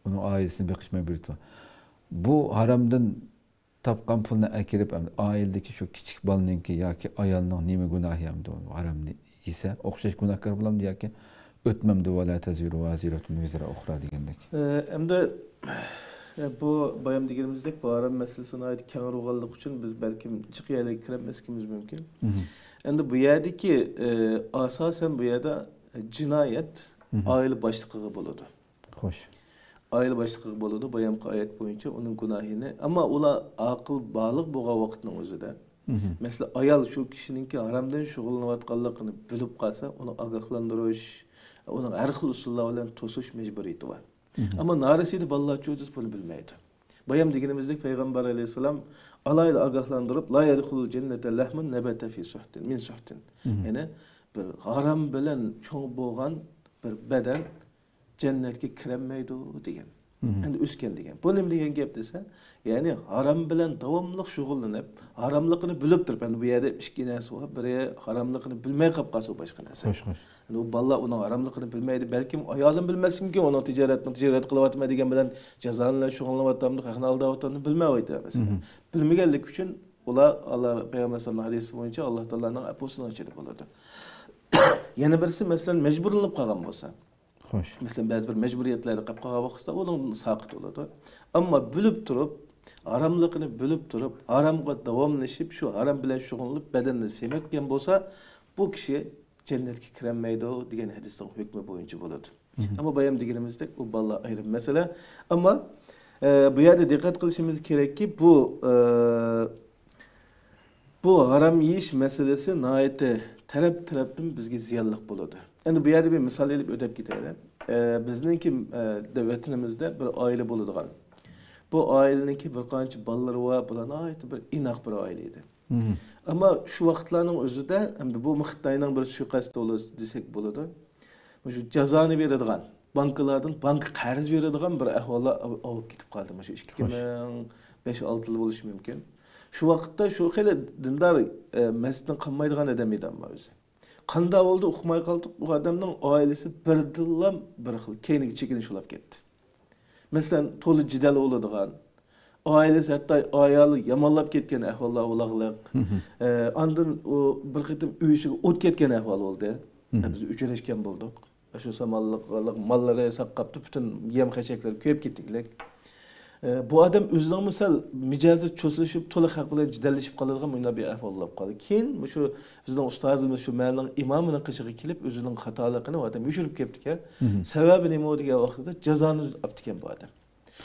ئۇنىڭ ئائىلىسىنى بېقىش مەجبۇرىيىتى بار. بۇ ھارامدىن تاپقان پۇلنى ئەكىرىپ، ئەمدى ئائىلىدىكى شۇ كىچىك بالىنىڭكى ياكى ئايالنىڭ نېمە گۇناھى ئەمدى ئۇ ھارامنى يېسە، ئوخشاش گۇناھكار بولامدۇ ياكى ئۆتمەمدۇ؟ «ۋەلا تەزىرۇ ۋازىرەتۇن ۋىزرا ئۇخرا» دېگەندەك. ئە، ئەمدى، ئە، بۇ بايام دېگىنىمىزدەك، بۇ ھارام مەسىلىسى ناھايىتى كەڭ ئۇرغانلىقى ئۈچۈن بىز بەلكىم جىق يەرلەرگە كىرەلمەسلىكىمىز مۇمكىن. مھم. ئەمدى بۇ يەردىكى، ئە، ئاساسەن بۇ يەردە جىنايەت مھم. ئائىلە باشلىقىغا بولىدۇ. خوش. ئائىلە باشلىقىغا بولىدۇ، بايامقى ئايەت بويىچە ئۇنىڭ گۇناھىنى. ئەمما ئۇلار ئاقىل بالىغ بولغان ۋاقىتنىڭ ئۆزىدە، مھم. مەسىلەن، ئايال شۇ كىشىنىڭكى ھارامدىن شۇغۇللىنىۋاتقانلىقىنى بىلىپ قالسا، ئۇنى ئاگاھلاندۇرۇش، ئۇنىڭ ھەر خىل ئۇسۇللار بىلەن توسۇش مەجبۇرىيىتى بار. مھم. ئەمما نارەسىدە بالىلارچۇ بىز بۇنى بىلمەيدۇ. بايام دېگىنىمىزدەك، پەيغەمبەر ئەلەيھىسسالام، ئالاھىدە ئاگاھلاندۇرۇپ، «لا يەدخۇلۇل جەننەتە لەھمۇن نەبەتە فى سۇھتىن، مىن سۇھتىن.» مھم. يەنى بىر ھارام بىلەن چوڭ بولغان بىر بەدەن جەننەتكە كىرەلمەيدۇ دېگەن. ئەمدى ئۆسكەن دېگەن. بۇ نېمە دېگەن گەپ دېسە، يەنى ھارام بىلەن داۋاملىق شۇغۇللىنىپ، ھاراملىقىنى بىلىپ تۇرۇپ، ئەمدى بۇ يەردە ئىككى نەرسە بار. بىرى ھاراملىقىنى بىلمەي قاپ قالسا، باشقا نەرسە. خوش، خوش. يەنى ئۇ بالىلار ئۇنىڭ ھاراملىقىنى بىلمەيدۇ. بەلكىم ئايالىمۇ بىلمەسلىكى مۇمكىن، ئۇنىڭ تىجارەتنى، تىجارەت قىلىۋاتىمەن دېگەن بىلەن جازانى بىلەن شۇغۇللىنىۋاتامدۇ، خەقنى ئالداۋاتامدۇ، بىلمەيۋاتىدۇ مەسىلەن. بىلمىگەنلىكى ئۈچۈن ئۇلار، ئاللا پەيغەمبەر ئەلەيھىسسالام ھەدىسى بويىچە، ئاللا تائالانىڭ ئەپۇسىنىڭ ئىچىدە بولىدۇ. يەنە بىرسى، مەسىلەن، مەجبۇرلىنىپ قالغان بولسا. خوش. مەسىلەن، بەزى بىر مەجبۇرىيەتلەردە قېلىپ قالغان ۋاقىتتا ئۇنىڭ ساقىت بولىدۇ. ئەمما بىلىپ تۇرۇپ، ھاراملىقىنى بىلىپ تۇرۇپ، ھارامغا داۋاملىشىپ، شۇ ھارام بىلەن شۇغۇللىنىپ، بەدەننى سېمىرتكەن بولسا، بۇ كىشى جەننەتكە كىرەلمەيدۇ دېگەن ھەدىسنىڭ ھۆكمى بويىچە بولىدۇ. ئەمما بايام دېگىنىمىزدەك، ئۇ بالىلار ئايرىم مەسىلە. ئەمما، ئە، بۇ يەردە دىققەت قىلىشىمىز كېرەككى، بۇ، ئە، بۇ ھارام يېيىش مەسىلىسى ناھايىتى تەرەپ-تەرەپتىن بىزگە زىيانلىق بولىدۇ. ئەمدى بۇ يەردە بىر مىسال ئېلىپ ئۆتۈپ كېتەيلى. ئە، بىزنىڭكى، ئە، دە-، ۋەتىنىمىزدە بىر ئائىلە بولىدىغان. بۇ ئائىلىنىڭكى بىر قانچە بالىلىرى بار، بۇلار ناھايىتى بىر ئىناق بىر ئائىلە ئىدى. ئەمما شۇ ۋاقىتلارنىڭ ئۆزىدە، ئەمدى بۇمۇ خىتاينىڭ بىر سۇيىقەستى بولۇ-، دېسەك بولىدۇ. مۇشۇ جازانى بېرىدىغان، بانكىلاردىن بانكا قەرز بېرىدىغان بىر ئەھۋاللار ئاۋ-، ئاۋۇپ كېتىپ قالدى. مۇشۇ ئىككى مىڭ بەش ئالتىدا بولۇشى مۇمكىن. شۇ ۋاقىتتا شۇ خېلى دىندار، ئە، مەسچىتتىن قالمايدىغان ئادەم ئىدى ئەمما ئۆزى. قانداق بولدى، ئۇقماي قالدۇق، ئۇ ئادەمنىڭ ئائىلىسى بىردىنلا بىر خىل كەينىگە چېكىنىش بولاپ كەتتى. مەسىلەن، تولا جېدەل بولىدىغان، ئائىلىسى ھەتتا ئايالى يامانلاپ كەتكەن ئەھۋاللار بولغانلىق. ئە، ئاندىن ئۇ بىر قېتىم ئۆيىسىگە ئوت كەتكەن ئەھۋال بولدى. بىز ئۆچۈرۈشكەن بولدۇق. شۇ سامانلىق ماللىرى ساقاپتۇ، پۈتۈن يەم خەشەكلىرى كۆيۈپ كېتىگلىك. ئە، بۇ ئادەم ئۆزىنىڭمۇ سەل مىجەزى چۇسلىشىپ، تولا خەق بىلەن جېدەللىشىپ قالىدىغان مۇنداق بىر ئەھۋال بولۇپ قالدى. كېيىن مۇشۇ بىزنىڭ ئۇستازىمىز شۇ مەھەللىنىڭ ئىمامىنىڭ قېشىغا كېلىپ، ئۆزىنىڭ خاتالىقىنى ئۇ ئادەم يوشۇرۇپ كەپتىكەن. سەۋەبى نېمە دېگەن ۋاقتىدا جازانى ئاپتىكەن بۇ ئادەم.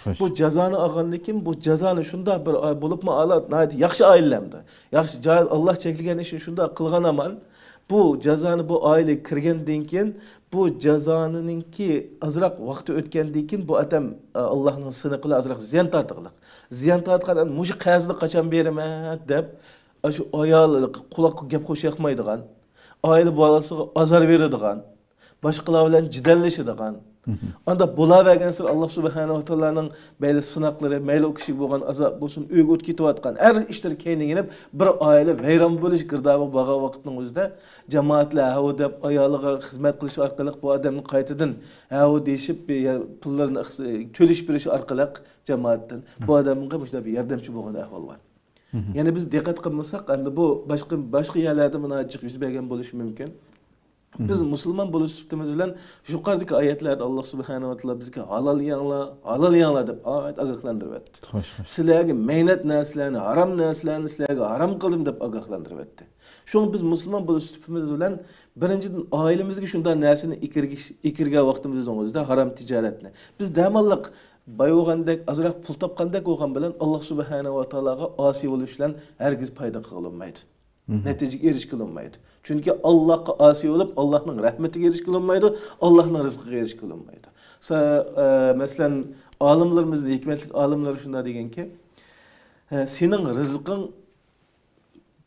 خوش. بۇ جازانى ئالغاندىن كېيىن، بۇ جازانى شۇنداق بىر ئا-، بولۇپمۇ ئالا، ناھايىتى ياخشى ئائىلىلەردە. ياخشى جاي، ئاللا چەكلىگەن ئىشنى شۇنداق قىلغان ئامان، بۇ جازانى بۇ ئائىلىگە كىرگەندىن كېيىن، بۇ جازانىنىڭكى ئازراق ۋاقتى ئۆتكەندىن كېيىن، بۇ ئادەم، ئا، ئاللانىڭ سىنىقى بىلەن ئازراق زىيان تارتىغلىق. زىيان تارتقان ئادەم مۇشۇ قەرزنى قاچان بېرىمەن دەپ، ئاشۇ ئايال قۇلاققا گەپ خوش ياقمايدىغان، ئائىلە بالىسىغا ئازار بېرىدىغان، باشقىلار بىلەن جېدەللىشىدىغان. ئانداق بولاۋەرگەنسېرى، ئاللا سۇبھانەھۇ ۋە تائالانىڭ مەيلى سىناقلىرى، مەيلى ئۇ كىشىگە بولغان ئازاب بولسۇن، ئۆيگە ئوت كېتىۋاتقان، ھەر ئىشلىرى كەينىگە يېنىپ، بىر ئائىلە ۋەيران بولۇش گىردابىغا بارغان ۋاقىتنىڭ ئۆزىدە، جامائەتلەر ھەۋۇ دەپ، ئايالىغا خىزمەت قىلىش ئارقىلىق بۇ ئادەمنى قايتىدىن ھەۋۇ دېيىشىپ، بىر يەر پۇللىرىنى ئىخس-، تۆلىشىپ بېرىش ئارقىلىق جامائەتتىن بۇ ئادەمگە مۇشۇنداق بىر ياردەمچى بولغان ئەھۋال بار. يەنى بىز دىققەت قىلمىساق، ئەمدى بۇ باشقا، باشقا يەرلەردە مۇناجىق يۈز بەرگەن بولۇشى مۇمكىن. بىز مۇسۇلمان بولۇش سۈپىتىمىز بىلەن يۇقىرىدىكى ئايەتلەردە ئاللا سۇبھانەھۇ ۋە تائالا بىزگە «ھالال يەڭلار، ھالال يەڭلار» دەپ ئايەت ئاگاھلاندۇرۇۋەتتى. خوش، خوش. «سىلەرگە مەينەت نەرسىلەرنى، ھارام نەرسىلەرنى سىلەرگە ھارام قىلدىم» دەپ ئاگاھلاندۇرۇۋەتتى. شۇڭا بىز مۇسۇلمان بولۇش سۈپىتىمىز بىلەن بىرىنچىدىن ئائىلىمىزگە شۇنداق نەرسىنى ئېكىرگىش-، ئېكىرگەن ۋاقتىمىزنىڭ ئۆزىدە ھارام تىجارەتنى. بىز دەماللىق باي بولغاندەك، ئازراق پۇل تاپقاندەك بولغان بىلەن ئاللا سۇبھانەھۇ ۋە تائالاغا ئاسىي بولۇش بىلەن ھەرگىز پايدا قىلغىلى بولمايدۇ. نەتىجىگە ئېرىشكىلى بولمايدۇ. چۈنكى ئاللاغا ئاسىي بولۇپ، ئاللانىڭ رەھمىتىگە ئېرىشكىلى بولمايدۇ، ئاللانىڭ رىزقىغا ئېرىشكىلى بولمايدۇ. سە-، ئە، مەسىلەن، ئالىملىرىمىز، ھېكمەتلىك ئالىملار شۇنداق دېگەنكى، ئە، سېنىڭ رىزقىڭ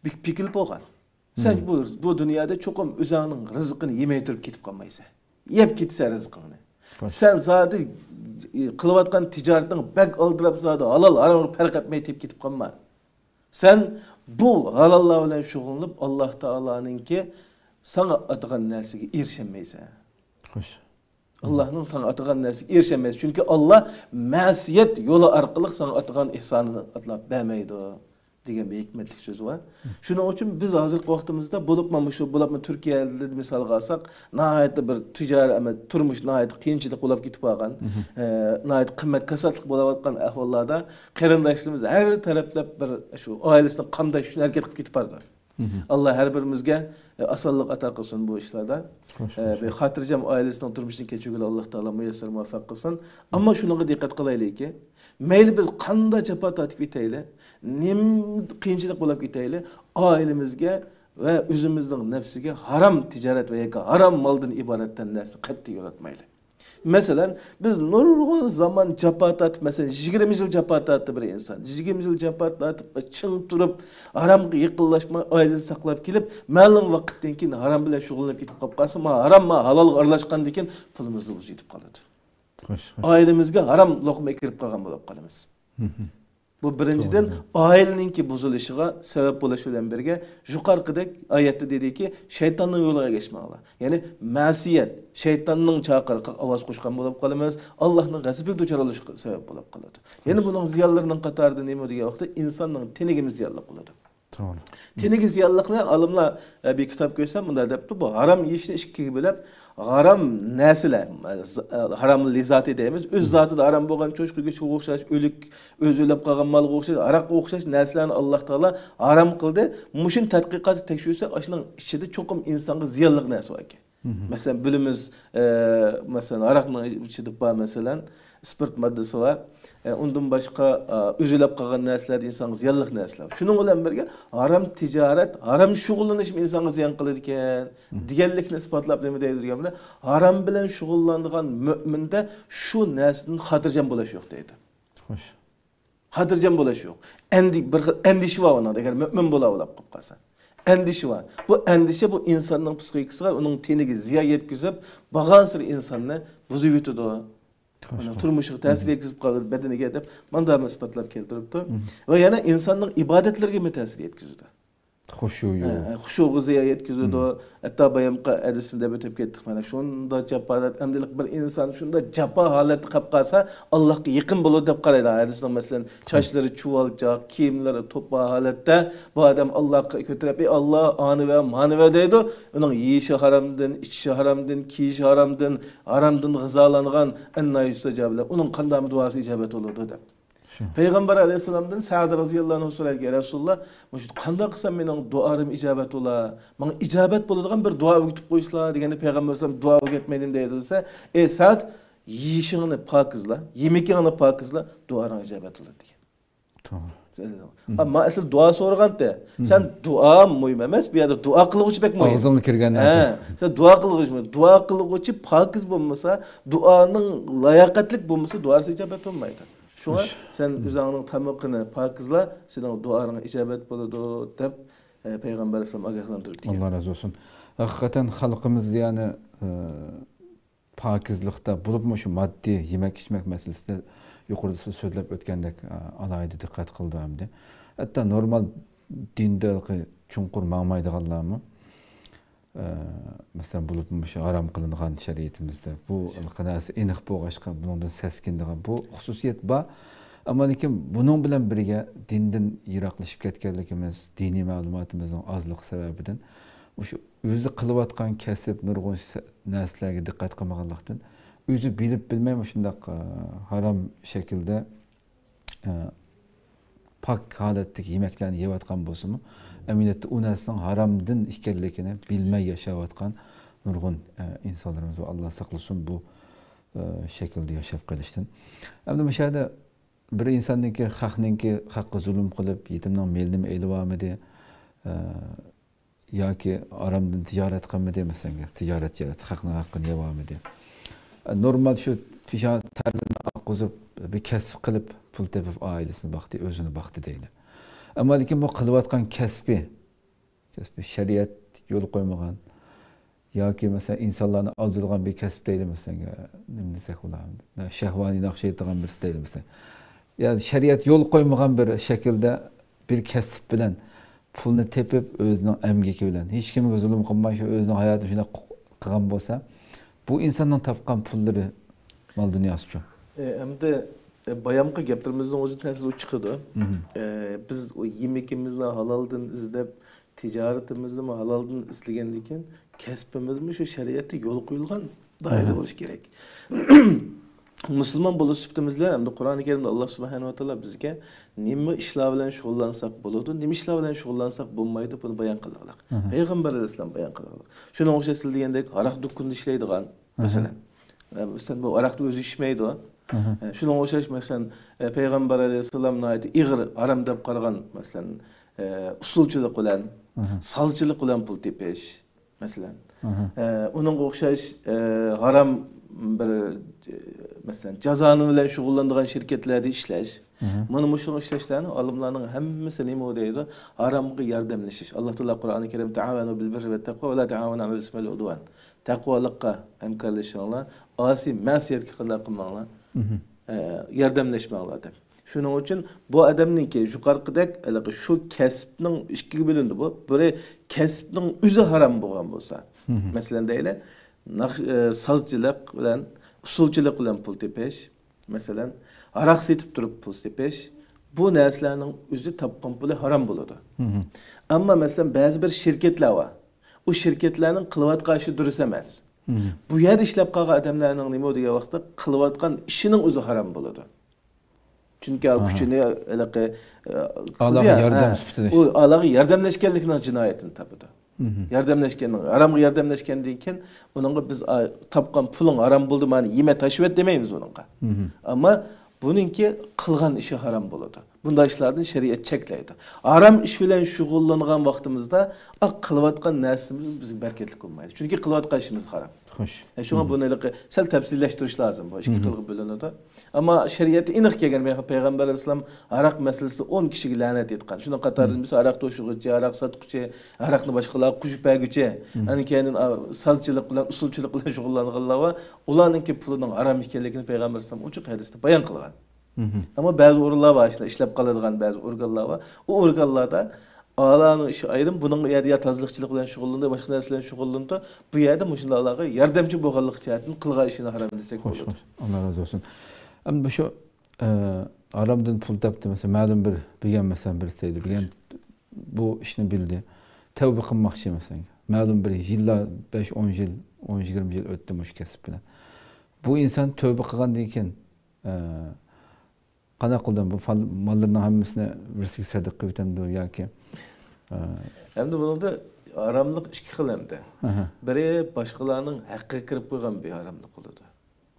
بېك-، بېكىلىپ بولغان. سەن بۇ، بۇ دۇنيادا چوقۇم ئۆزۈڭنىڭ رىزقىنى يېمەي تۇرۇپ كېتىپ قالمايسەن. يەپ كېتىسەن رىزقىڭنى. سەن زادى، ئى، قىلىۋاتقان تىجارىتىڭ بەك ئالدىراپ زادى ھالال، ھارامغا پەرق ئەتمەي تېپىپ كېتىپ قالما. سەن بۇ ھالاللار بىلەن شۇغۇللىنىپ، ئاللا تائالانىڭكى ساڭا ئاتىغان نەرسىگە ئېرىشەلمەيسەن. خوش. ئاللانىڭ ساڭا ئاتىغان نەرسىگە ئېرىشەلمەيسەن. چۈنكى ئاللا مەسىيەت يولى ئارقىلىق ساڭا ئاتىغان ئېھسانىنى ئاتلاپ بەرمەيدۇ، دېگەن بىر ھېكمەتلىك سۆزى بار. شۇنىڭ ئۈچۈن بىز ھازىرقى ۋاقتىمىزدا بولۇپمۇ مۇشۇ، بولۇپمۇ تۈركىيەنى مىسالغا ئالساق، ناھايىتى بىر تىجارەت، ئەمەس، تۇرمۇش ناھايىتى قىيىنچىلىق بولاپ كېتىپ قالغان، ئە، ناھايىتى قىممەت كاساتلىق بولاۋاتقان ئەھۋاللاردا قېرىنداشلىرىمىز ھەر تەرەپلەپ بىر شۇ ئائىلىسىنى قامداش ئۈچۈن ھەرىكەت قىلىپ كېتىپ بارىدۇ. ئاللا ھەر بىرىمىزگە، ئە، ئاسانلىق ئاتا قىلسۇن بۇ ئىشلاردا. ئە، بىر خاتىرجەم ئائىلىسىنىڭ تۇرمۇشىنى كەچۈرگىلى ئاللا تائالا مۇيەسسەر مۇۋەپپەق قىلسۇن. ئەمما شۇنىڭغا دىققەت قىلايلىكى، مەيلى بىز قانداق جاپا تارتىپ كېتەيلى، نېمە قىيىنچىلىق بولاپ كېتەيلى، ئائىلىمىزگە ۋە ئۆزىمىزنىڭ نەپسىگە ھارام تىجارەت ۋە ياكى ھارام مالدىن ئىبارەت نەرسىنى قەتئىي يولاتمايلى. مەسىلەن، بىز نۇرغۇن زامان جاپا تارتىپ، مەسىلەن، يىگىرمە يىل جاپا تارتتى بىر ئىنسان. يىگىرمە يىل جاپا تارتىپ، چىڭ تۇرۇپ، ھارامغا يېقىنلاشماي، ئائىلىسىنى ساقلاپ كېلىپ، مەلۇم ۋاقىتتىن كېيىن ھارام بىلەن شۇغۇللىنىپ كېتىپ قاپ قالسا، ما ھارام، ما ھالالغا ئارىلاشقاندىن كېيىن پۇلىمىز لوزۇپ كېتىپ قالىدۇ. خوش، خوش. ئائىلىمىزگە ھارام لوقما كىرىپ قالغان بولۇپ قالىمىز. بۇ بىرىنچىدىن، توغرا. ئائىلىنىڭكى بۇزۇلۇشىغا سەۋەب بولۇش بىلەن بىرگە، يۇقىرىقىدەك ئايەتتە دېدىكى، شەيتاننىڭ يولىغا ئەگەشمەڭلار. يەنى مەسىيەت، شەيتاننىڭ چاقىرىقىغا ئاۋاز قوشقان بولۇپ قالىمىز، ئاللاھنىڭ غەزىپىگە دۇچار بولۇشقا سەۋەب بولۇپ قالىدۇ. يەنە بۇنىڭ زىيانلىرىنىڭ قاتارىدا نېمە دېگەن ۋاقىتتا، ئىنساننىڭ تېنىگىمۇ زىيانلىق بولىدۇ. توغرا. تېنىگە زىيانلىقنى ئالىملار، ئە، بىر كىتاب كۆرسەم مۇنداق دەپتۇ، بۇ ھارام يېيىشنى ئىككىگە بۆلۈپ، ھارام نەرسىلەر، ئە، ز-، ئە، ھارام لىزاتى دەيمىز، ئۆز زاتىدا ھارام بولغان چوشقا گۆشىگە ئوخشاش، ئۆلۈك، ئۆزى ئۆلۈپ قالغان مالغا ئوخشاش، ھاراققا ئوخشاش نەرسىلەرنى ئاللاھ تائالا ھارام قىلدى. مۇشۇنى تەتقىقات تەكشۈرسە، ئاشۇنىڭ ئىچىدە چوقۇم ئىنسانغا زىيانلىق نەرسە بار ئىكەن. مەسىلەن، بىلىمىز، ئە، مەسىلەن، ھاراقنىڭ ئىچىدە بار، مەسىلەن، ئىسپىرت ماددىسى بار. ئە، ئۇندىن باشقا، ئە، ئۈزۈلۈپ قالغان نەرسىلەر ئىنسانغا زىيانلىق نەرسىلەر. شۇنىڭ بىلەن بىرگە، ھارام تىجارەت، ھارام شۇغۇللىنىشمۇ ئىنسانغا زىيان قىلىدىكەن، دېگەنلىكنى ئىسپاتلاپ نېمە دەيدۇ دېگەندە، ھارام بىلەن شۇغۇللانغان مۆمىندا شۇ نەرسىدىن خاتىرجەم بولۇش يوق دەيدۇ. خوش. خاتىرجەم بولۇش يوق. ئەندى-، بىر خىل ئەندىشە بار ئۇنىڭدا، ئەگەر مۆمىن بولاۋۇ بولۇپ قالسا. ئەندىشە بار. بۇ ئەندىشە بۇ ئىنساننىڭ پسىخىكىسىغا، ئۇنىڭ تېنىگە زىيان يەتكۈزۈپ، بارغانسېرى ئىنساننى بۇزۇۋېتىدۇ. خوش، ئۇنىڭ خوش. تۇرمۇشىغا تەسىر يەتكۈزۈپ قالىدۇ، بەدىنىگە دەپ مانداقمۇ ئىسپاتلاپ كەلتۈرۈپتۇ. ۋە يەنە ئىنساننىڭ ئىبادەتلىرىگىمۇ تەسىر يەتكۈزىدۇ. خۇشۇيۇ. ھە، خۇشۇغا زىيان يەتكۈزىدۇ. ھەتتا بايامقى ھەدىسىنى دەپ ئۆتۈپ كەتتۇق. مانا شۇنداق جاپالار، ئەمدىلىك بىر ئىنسان شۇنداق جاپا ھالەتتە قاپ قالسا، ئاللاھقا يېقىن بولىدۇ دەپ قارايدۇ. ھەدىسنىڭ مەسىلەن، چاچلىرى چۇۋالچاق، كىيىملىرى توپا ھالەتتە، بۇ ئادەم ئاللاھقا كۆتۈرۈپ، ئى ئاللاھ، ئانىۋەر، مانىۋەر دەيدۇ. ئۇنىڭ يېيىشى ھارامدىن، ئىچىشى ھارامدىن، كىيىشى ھارامدىن، ھارامدىن غىزالانغان، ئەننا يۇستەجابۇ لەھ. ئۇنىڭ قانداقمۇ دۇئاسى ئىجابەت بولىدۇ دەپ. شۇ. پەيغەمبەر ئەلەيھىسسالامدىن سەئد رەزىياللاھۇ ئەنھۇ سورايدىكەن، يا رەسۇلاللاھ، مۇشۇ قانداق قىلسام مېنىڭ دۇئالىرىم ئىجابەت بولا؟ ماڭا ئىجابەت بولىدىغان بىر دۇئا ئۆگىتىپ قويسىلا دېگەندە، پەيغەمبەر ئەلەيھىسسالام دۇئا ئۆگەتمەي نېمە دەيدۇ دېسە، ئەي سەئد، يېيىشىڭنى پاكىزلا، يېمىكىڭنى پاكىزلا، دۇئاڭ ئىجابەت بولىدۇ دېگەن. توغرا. سەن، ماڭا ئەسلى دۇئا سورىغانتى. سەن دۇئا مۇھىم ئەمەس، بۇ يەردە دۇئا قىلغۇچى بەك مۇھىم. ئاغزىڭغا كىرگەن نەرسە. ھە، سەن دۇئا قىلغۇچى، دۇئا قىلغۇچى پاكىز بولمىسا، دۇئانىڭ لاياقەتلىك بولمىسا، دۇئاسى ئىجابەت بولمايدۇ. شۇڭا سەن ئۆزۈڭنىڭ تامىقىنى پاكىزلا، سېنىڭ دۇئاڭ ئىجابەت بولىدۇ، دەپ، ئە، پەيغەمبەر ئەلەيھىسسالام ئاگاھلاندۇرۇپ كەلگەن. ئاللا رازى بولسۇن. ھەقىقەتەن خەلقىمىز، يەنى، ئە، پاكىزلىقتا، بولۇپمۇ شۇ ماددىي يېمەك-ئىچمەك مەسىلىسىدە يۇقىرىدا سىز سۆزلەپ ئۆتكەندەك، ئە، ئالاھىدە دىققەت قىلىدۇ ئەمدى. ھەتتا نورمال دىندا چوڭقۇر ماڭمايدىغانلارمۇ، ئە، مەسىلەن، بولۇپمۇ شۇ ھارام قىلىنغان شەرىئىتىمىزدە بۇ نەرسە ئېنىق بولغاچقا، بۇنىڭدىن سەسكىنىدىغان بۇ خۇسۇسىيەت بار. ئەمما لېكىن بۇنىڭ بىلەن بىرگە دىندىن يىراقلىشىپ كەتكەنلىكىمىز، دىنىي مەلۇماتىمىزنىڭ ئازلىقى سەۋەبىدىن مۇشۇ ئۆزى قىلىۋاتقان كەسىپ نۇرغۇن سە-، نەرسىلەرگە دىققەت قىلمىغانلىقتىن، ئۆزى بىلىپ بىلمەي مۇشۇنداق، ئە، ھارام شەكىلدە، ئە، پاك ھالەتتىكى يېمەكلەرنى يەۋاتقان بولسىمۇ، ئەمەلىيەتتە ئۇ نەرسىنىڭ ھارامدىن ئىكەنلىكىنى بىلمەي ياشاۋاتقان نۇرغۇن، ئە، ئىنسانلىرىمىز بار. ئاللا ساقلىسۇن بۇ، ئە، شەكىلدە ياشاپ قېلىشتىن. ئەمدى مۇشۇ يەردە بىر ئىنساننىڭكى، خەقنىڭكى خەققە زۇلۇم قىلىپ، يېتىمنىڭ مېلىنىمۇ ئېلىۋالمىدى، ئە، ياكى ھارامدىن تىجارەت قىلمىدى، مەسىلەن، تىجارەت جەھەتتە خەقنىڭ ھەققىنى يەۋالمىدى. نورمال شۇ تىجارەت تەرلىرىنى ئاققۇزۇپ، بىر كەسىپ قىلىپ، پۇل تېپىپ، ئائىلىسىنى باقتى، ئۆزىنى باقتى دەيلى. ئەمما لېكىن بۇ قىلىۋاتقان كەسپى، كەسپى شەرىئەت يول قويمىغان ياكى، مەسىلەن، ئىنسانلارنى ئالدايدىغان بىر كەسىپ دەيلى، مەسىلەن، نېمە دېسەك بولار، شەھۋانىي ناخشا ئېيتىدىغان بىرسى دەيلى، مەسىلەن. يەنى شەرىئەت يول قويمىغان بىر شەكىلدە بىر كەسىپ بىلەن پۇلنى تېپىپ، ئۆزىنىڭ ئەمگىكى بىلەن، ھېچكىمگە زۇلۇم قىلماي، شۇ ئۆزىنىڭ ھاياتىنى شۇنداق قىلغان بولسا، بۇ ئىنساننىڭ تاپقان پۇللىرى مال دۇنياسىچۇ؟ ئە، ئەمدى، ئە، بايامقى گەپلىرىمىزنىڭ ئۆزىدىن ئەسلى ئۇ چىقىدۇ. ئە، بىز ئۇ يېمىكىمىزنى ھالالدىن ئىزدەپ، تىجارىتىمىزنىمۇ ھالالدىن ئىزدىگەندىكىن، كەسپىمىزمۇ شۇ شەرىئەتتە يول قويۇلغان دائىرىدە بولۇشى كېرەك. مۇسۇلمان بولۇش سۈپىتىمىز بىلەن، ئەمدى قۇرئانى كەرىمدە ئاللا سۇبھانەھۇ ۋە تائالا بىزگە نېمە ئىشلار بىلەن شۇغۇللانساق بولىدۇ، نېمە ئىشلار بىلەن شۇغۇللانساق بولمايدۇ، بۇنى بايان قىلغانلىق. پەيغەمبەر ئەلەيھىسسالام بايان قىلغانلىق. شۇنىڭغا ئوخشاش سىز دېگەندەك ھاراق دۇكىنىدا ئىشلەيدىغان، مەسىلەن، ئە، مەسىلەن، بۇ ھاراقنى ئۆزى ئىچمەيدۇ. ئە، شۇنىڭغا ئوخشاش، مەسىلەن، ئە، پەيغەمبەر ئەلەيھىسسالام ناھايىتى ئېغىر ھارام دەپ قارىغان، مەسىلەن، ئە، ئۇسسۇلچىلىق بىلەن، سازچىلىق بىلەن پۇل تېپىش. مەسىلەن. ئە، ئۇنىڭغا ئوخشاش، ئە، ھارام بىر، ئە، مەسىلەن، جازانى بىلەن شۇغۇللىنىدىغان شىركەتلەردە ئىشلەش. مانا مۇشۇ ئىشلەشلەرنى ئالىملارنىڭ ھەممىسى نېمە دەيدۇ؟ ھارامغا ياردەملىشىش. ئاللا تائالا قۇرئانى كەرىم، تائاۋەنۇ بىل بىررى ۋەت تەقۋا ۋە لا تائاۋەنۇ ئەلەل ئىسمى ۋەل ئۇدۋان. تەقۋالىققا ھەمكارلىشىڭلار، ئاسىي مەسىيەتكە قىلداق قىلماڭلار. ئە، ياردەملەشمەڭلار دەپ. شۇنىڭ ئۈچۈن بۇ ئادەمنىڭكى يۇقىرىقىدەك ھېلىقى شۇ كەسىپنىڭ ئىككىگە بۆلۈنىدۇ بۇ. بىرى كەسىپنىڭ ئۆزى ھارام بولغان بولسا، مەسىلەن دەيلى، ناخ-، ئە، سازچىلىق بىلەن، ئۇسسۇلچىلىق بىلەن پۇل تېپىش، مەسىلەن، ھاراق سېتىپ تۇرۇپ پۇل تېپىش، بۇ نەرسىلەرنىڭ ئۆزى تاپقان پۇلى ھارام بولىدۇ. ئەمما مەسىلەن، بەزى بىر شىركەتلەر بار. ئۇ شىركەتلەرنىڭ قىلىۋاتقان ئىشى دۇرۇس ئەمەس. بۇ يەردە ئىشلەپ قالغان ئادەملەرنىڭ نېمە دېگەن ۋاقىتتا قىلىۋاتقان ئىشىنىڭ ئۆزى ھارام بولىدۇ. چۈنكى ئا، كۈچىنى ھېلىقى، ئە، ئاللاغا ياردەم سۈپىتىدە ئۇ ئاللاغا ياردەملەشكەنلىكىنىڭ جىنايىتىنى تاپىدۇ. ياردەملەشكەننىڭ، ھارامغا ياردەملەشكەندىن كېيىن ئۇنىڭغا بىز، ئا، تاپقان پۇلۇڭ ھارام بولدى، مانا يېمە تاشلىۋەت دېمەيمىز ئۇنىڭغا. ئەمما بۇنىڭكى قىلغان ئىشى ھارام بولىدۇ. بۇنداق ئىشلاردىن شەرىئەت چەكلەيدۇ. ھارام ئىش بىلەن شۇغۇللانغان ۋاقتىمىزدا، ئا، قىلىۋاتقان نەرسىمىز بىزگە بەرىكەتلىك بولمايدۇ. چۈنكى قىلىۋاتقان ئىشىمىز ھارام. خوش. ئە، شۇڭا بۇنى ھېلىقى سەل تەپسىللەشتۈرۈش لازىم. بۇ ئىككى خىلغا بۆلۈنىدۇ. ئەمما شەرىئەتتە ئېنىق كەلگەن، پەيغەمبەر ئەلەيھىسسالام ھاراق مەسىلىسىدە ئون كىشىگە لەنەت ئېيتقان. شۇنىڭ قاتارىدىن بىرسى ھاراق توشۇغۇچى، ھاراق ساتقۇچى، ھاراقنى باشقىلارغا قوشۇپ بەرگۈچى، ئاندىن كېيىن، ئا، سازچىلىق بىلەن، ئۇسسۇلچىلىق بىلەن شۇغۇللانغانلار بار. ئۇلارنىڭكى پۇلىنىڭ ھارام ئىكەنلىكىنى پەيغەمبەر ئەلەيھىسسالام ئوچۇق ھەدىستە بايان قىلغان. ئەمما بەزى ئورۇنلار بار، شۇنداق ئىشلەپ قالىدىغان بەزى ئورگانلار بار. ئۇ ئورگانلاردا ئالانىڭ ئىشى ئايرىم، بۇنىڭ يەردە يا تازىلىقچىلىق بىلەن شۇغۇللىنىدۇ، باشقا نەرسە بىلەن شۇغۇللىنىدۇ. بۇ يەردە مۇشۇنداقلارغا ياردەمچى بولغانلىقى جەھەتتىن قىلغان ئىشىنى ھارام دېسەك بولىدۇ. خوش. ئاللا رازى بولسۇن. ئەمدى مۇشۇ، ئە، ھارامدىن پۇل تاپتى، مەسىلەن، مەلۇم بىر بىلگەن، مەسىلەن، بىرسى دەيدۇ، بىلگەن بۇ ئىشنى بىلدى. تەۋبە قىلماقچى، مەسىلەن. مەلۇم بىر يىللار، بەش، ئون يىل، ئون، يىگىرمە يىل ئۆتتى مۇشۇ كەسىپ بىلەن. بۇ ئىنسان تەۋبە قىلغاندىن كېيىن، ئە، قانداق قىلدىم؟ بۇ پال-، ماللىرىنىڭ ھەممىسىنى بىرسىگە سەدىقە قىلىۋېتەمدۇ ياكى، ئە، ئەمدى بۇنىڭدا ھاراملىق ئىككى خىل ئەمدى. ئەھە. بىرى باشقىلارنىڭ ھەققىگە كىرىپ قويغان بىر ھاراملىق بولىدۇ.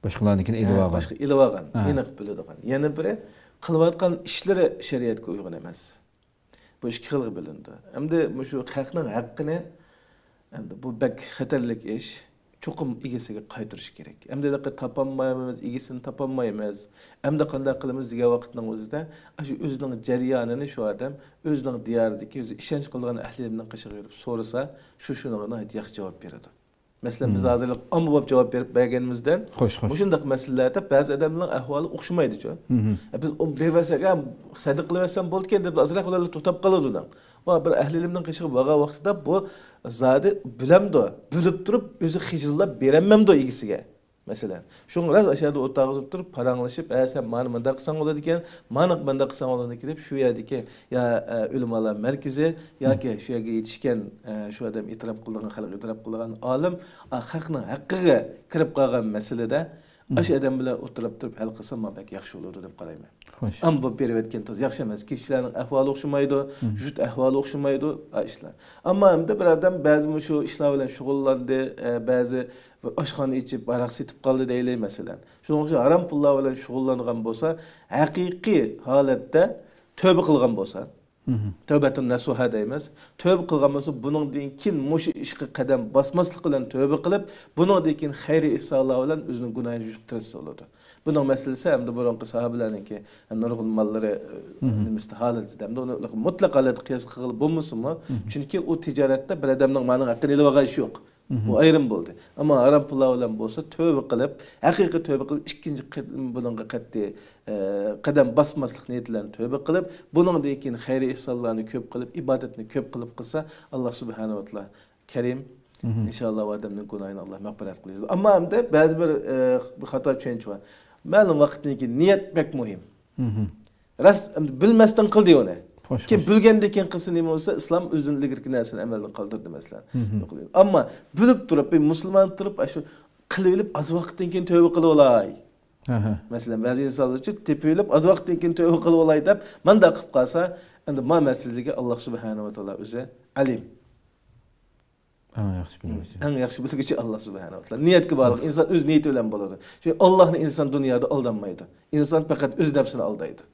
باشقىلارنىڭكىنى ھە، ئېلىۋالغان. باشقا ئېلىۋالغان، ئەھە. ئېنىق بىلىدىغان. يەنە بىرى قىلىۋاتقان ئىشلىرى شەرىئەتكە ئۇيغۇن ئەمەس. بۇ ئىككى خىلغا بۆلۈنىدۇ. ئەمدى مۇشۇ خەقنىڭ ھەققىنى، ئەمدى بۇ بەك خەتەرلىك ئىش، چوقۇم ئىگىسىگە قايتۇرۇش كېرەك. ئەمدى ھېلىقى تاپالمايمىز، ئىگىسىنى تاپالمايمىز. ئەمدى قانداق قىلىمىز دېگەن ۋاقىتنىڭ ئۆزىدە، ئاشۇ ئۆزىنىڭ جەريانىنى شۇ ئادەم ئۆزىنىڭ دىيارىدىكى، ئۆزى ئىشەنچ قىلىدىغان ئەھلىنىڭ قېشىغا بېرىپ سورىسا، شۇ شۇنىڭغا ناھايىتى ياخشى جاۋاب بېرىدۇ. مەسىلەن، بىز ھازىرلىق ئامما بولۇپ جاۋاب بېرىپ بەرگىنىمىزدەن، خوش، خوش. مۇشۇنداق مەسىلىلەردە بەزى ئادەمنىڭ ئەھۋالى ئوخشىمايدۇچۇ. ئە، بىز ئۇ بېرىۋەرسەك، ھە، سەدىقە قىلىۋەتسەم بولىدىكەن دەپ ئازراق بىلەن توختاپ قالىدۇ ئۇنىڭ. ۋە بىر ئەھلىلىمنىڭ قېشىغا بارغان ۋاقتىدا بۇ زادى بىلەمدۇ، بىلىپ تۇرۇپ ئۆزى خىجىللاپ بېرەلمەمدۇ ئىگىسىگە. مەسىلەن، شۇڭا راست ئاشۇ يەردە ئولتۇرغۇزۇپ تۇرۇپ، پاراڭلىشىپ، ئە، سەن مانا مۇنداق قىلساڭ بولىدىكەن، مانا مۇنداق قىلساڭ بولىدىكەن دەپ، شۇ يەردىكى يا، ئە، ئۆلىمالار مەركىزى ياكى شۇ يەرگە يېتىشكەن، ئە، شۇ ئادەم ئېتىراپ قىلىدىغان، خەلق ئېتىراپ قىلىدىغان ئالىم، ئا، خەقنىڭ ھەققىگە كىرىپ قالغان مەسىلىدە ئاشۇ ئادەم بىلەن ئولتۇرۇپ تۇرۇپ ھەل قىلسا، مانا بەك ياخشى بولىدۇ دەپ قارايمەن. خوش. ئەمما بۇ بېرىۋەتكەن تازا ياخشى ئەمەس. كىشىلەرنىڭ ئەھۋالى ئوخشىمايدۇ، يۇرت ئەھۋالى ئوخشىمايدۇ، ئا، ئىشلار. ئەمما ئەمدى بىر ئادەم بەزى مۇشۇ ئىشلار بىلەن شۇغۇللاندى، ئە، بەزى بىر ئاشخانا ئېچىپ، ھاراق سېتىپ قالدى دەيلى، مەسىلەن. شۇنىڭ ئۈچۈن ھارام پۇللار بىلەن شۇغۇللانغان بولسا، ھەقىقىي ھالەتتە تۆبە قىلغان بولسا، تەۋبەتۇن نەسۇھا دەيمىز. تۆبە قىلغان بولسا، بۇنىڭدىن كېيىن مۇشۇ ئىشقا قەدەم باسماسلىق بىلەن تۆبە قىلىپ، بۇنىڭدىن كېيىن خەيرىي ئېھسانلار بىلەن ئۆزىنىڭ گۇناھىنى يۇيۇپ تىرىلسە بولىدۇ. بۇنىڭ مەسىلىسى ئەمدى بۇرۇنقى ساھابىلەرنىڭكى نۇرغۇن ماللىرى، نېمىسىدە ھالىتىدە ئەمدى ئۇنى مۇتلەق ھالەتتە قىياس قىلغىلى بولمىسىمۇ، چۈنكى ئۇ تىجارەتتە بىر ئادەمنىڭ مالىنىڭ ھەققىنى ئېلىۋالغان ئىشى يوق. ئۇ ئايرىم بولدى. ئەمما ھارام پۇللار بىلەن بولسا، تۆبە قىلىپ، ھەقىقىي تۆبە قىلىپ، ئىككىنچى قېتىم بۇنىڭغا قەتئىي، ئە، قەدەم باسماسلىق نىيىتى بىلەن تۆبە قىلىپ، بۇنىڭدىن كېيىن خەيرىي ئېھسانلارنى كۆپ قىلىپ، ئىبادەتنى كۆپ قىلىپ قىلسا، ئاللا سۇبھانەھۇ ۋە تائالا كەرىم. ئىنشاللا، ئۇ ئادەمنىڭ گۇناھىنى ئاللا مەغپىرەت قىلىدۇ. ئەمما ئەمدى بەزى بىر، ئە، بىر خاتا چۈشەنچە بار. مەلۇم ۋاقىتتىن كېيىن نىيەت بەك مۇھىم. راست، ئەمدى بىلمەستىن قىلدى ئۇنى. خوش، كېيىن خوش. بىلگەندىن كېيىن قىلسا نېمە بولسا، ئىسلام ئۆزىدىن ئىلگىرىكى نەرسىنى ئەمەلدىن قالدۇردى، مەسىلەن. ئەمما بىلىپ تۇرۇپ، بىر مۇسۇلمان تۇرۇپ، ئاشۇ قىلىۋېلىپ، ئاز ۋاقىتتىن كېيىن تۆبە قىلىۋالاي. مەسىلەن، بەزى ئىنسانلارچۇ تېپىۋېلىپ، ئاز ۋاقىتتىن كېيىن تۆبە قىلىۋالاي دەپ، مانداق قىلىپ قالسا، ئەمدى ما مەسىلىگە ئاللا سۇبھانەھۇ ۋە تائالا ئۆزى ئەلىم. ئەڭ ياخشى بىلگۈچى. ئەڭ ياخشى بىلگۈچى ئاللا سۇبھانەھۇ ۋە تائالا. نىيەتكە باغلىق. ئىنسان ئۆز نىيىتى بىلەن بولىدۇ. چۈنكى ئاللانى ئىنسان دۇنيادا ئالدانمايدۇ. ئىنسان پەقەت ئۆز نەپسىنى ئالدايدۇ.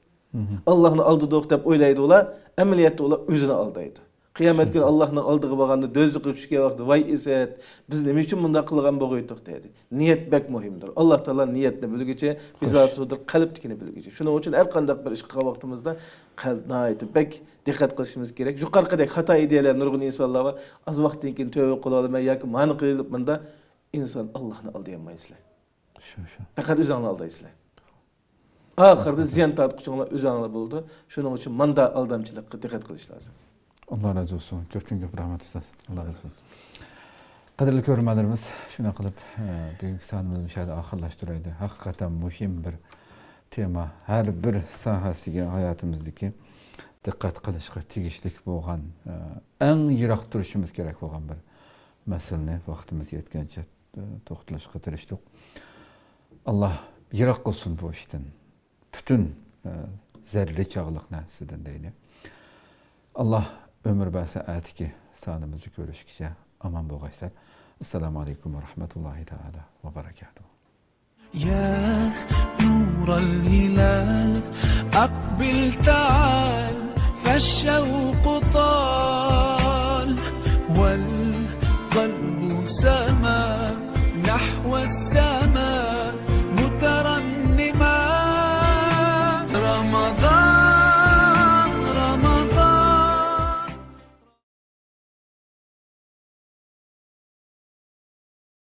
ئاللانى ئالدىدۇق دەپ ئويلايدۇ ئۇلار، ئەمەلىيەتتە ئۇلار ئۆزىنى ئالدايدۇ. قىيامەت كۈنى ئاللاھنىڭ ئالدىغا بارغاندا، دوزاخقا چۈشكەن ۋاقىتتا، ۋاي ئىسەت، بىز نېمە ئۈچۈن بۇنداق قىلغان بولغىيتتۇق دەيدۇ. نىيەت بەك مۇھىمدۇر. ئاللاھ تائالا نىيەتنى بىلگۈچى، بىزار سۇدۇر قەلبتىكىنى بىلگۈچى. شۇنىڭ ئۈچۈن ھەر قانداق بىر ئىش قىلغان ۋاقتىمىزدا قەلب ناھايىتى بەك دىققەت قىلىشىمىز كېرەك. يۇقىرىقىدەك خاتا ئىدىيەلەر نۇرغۇن ئىنسانلار بار. ئاز ۋاقىتتىن كېيىن تۆۋە قىلىۋالىمەن ياكى مانا قىلىپ مۇندا ئىنسان ئاللاھنى ئالدىيالمايسىلەر. شۇ، شۇ. پەقەت ئۆزۈڭلارنى ئالدايسىلەر. ئاخىرىدا زىيان تارتقۇچىڭلار ئۆزۈڭلار بولىدۇ. شۇنىڭ ئۈچۈن ماندا ئالدامچىلىققا دىققەت قىلىش لازىم. ئاللا رازى بولسۇن. كۆپتىن كۆپ رەھمەت ئۇستاز. ئاللا رازى بولسۇن. قەدىرلىك كۆرۈرمەنلىرىمىز، شۇنداق قىلىپ، ئە، بۈگۈنكى سانىمىزنى مۇشۇ يەردە ئاخىرلاشتۇرايلى. ھەقىقەتەن مۇھىم بىر تېما. ھەر بىر ساھەسىگە ھاياتىمىزدىكى دىققەت قىلىشقا تېگىشلىك بولغان، ئە، ئەڭ يىراق تۇرۇشىمىز كېرەك بولغان بىر مەسىلىنى ۋاقتىمىز يەتكەنچە، ئە، توختىلىشقا تىرىشتۇق. ئاللا يىراق قىلسۇن بۇ ئىشتىن. پۈتۈن، ئە، زەررە چاغلىق نەرسىدىن دەيلى. ئاللا ئۆمۈر بەرسە، ئەتىكى سانىمىزدا كۆرۈشكىچە ئامان بولغايسىلەر. ئەسسالامۇ ئەلەيكۇم ۋە رەھمەتۇللاھى تائالا ۋە بەرەكاتۇھ. يا نور الهلال، أقبل تعال، فالشوق طال.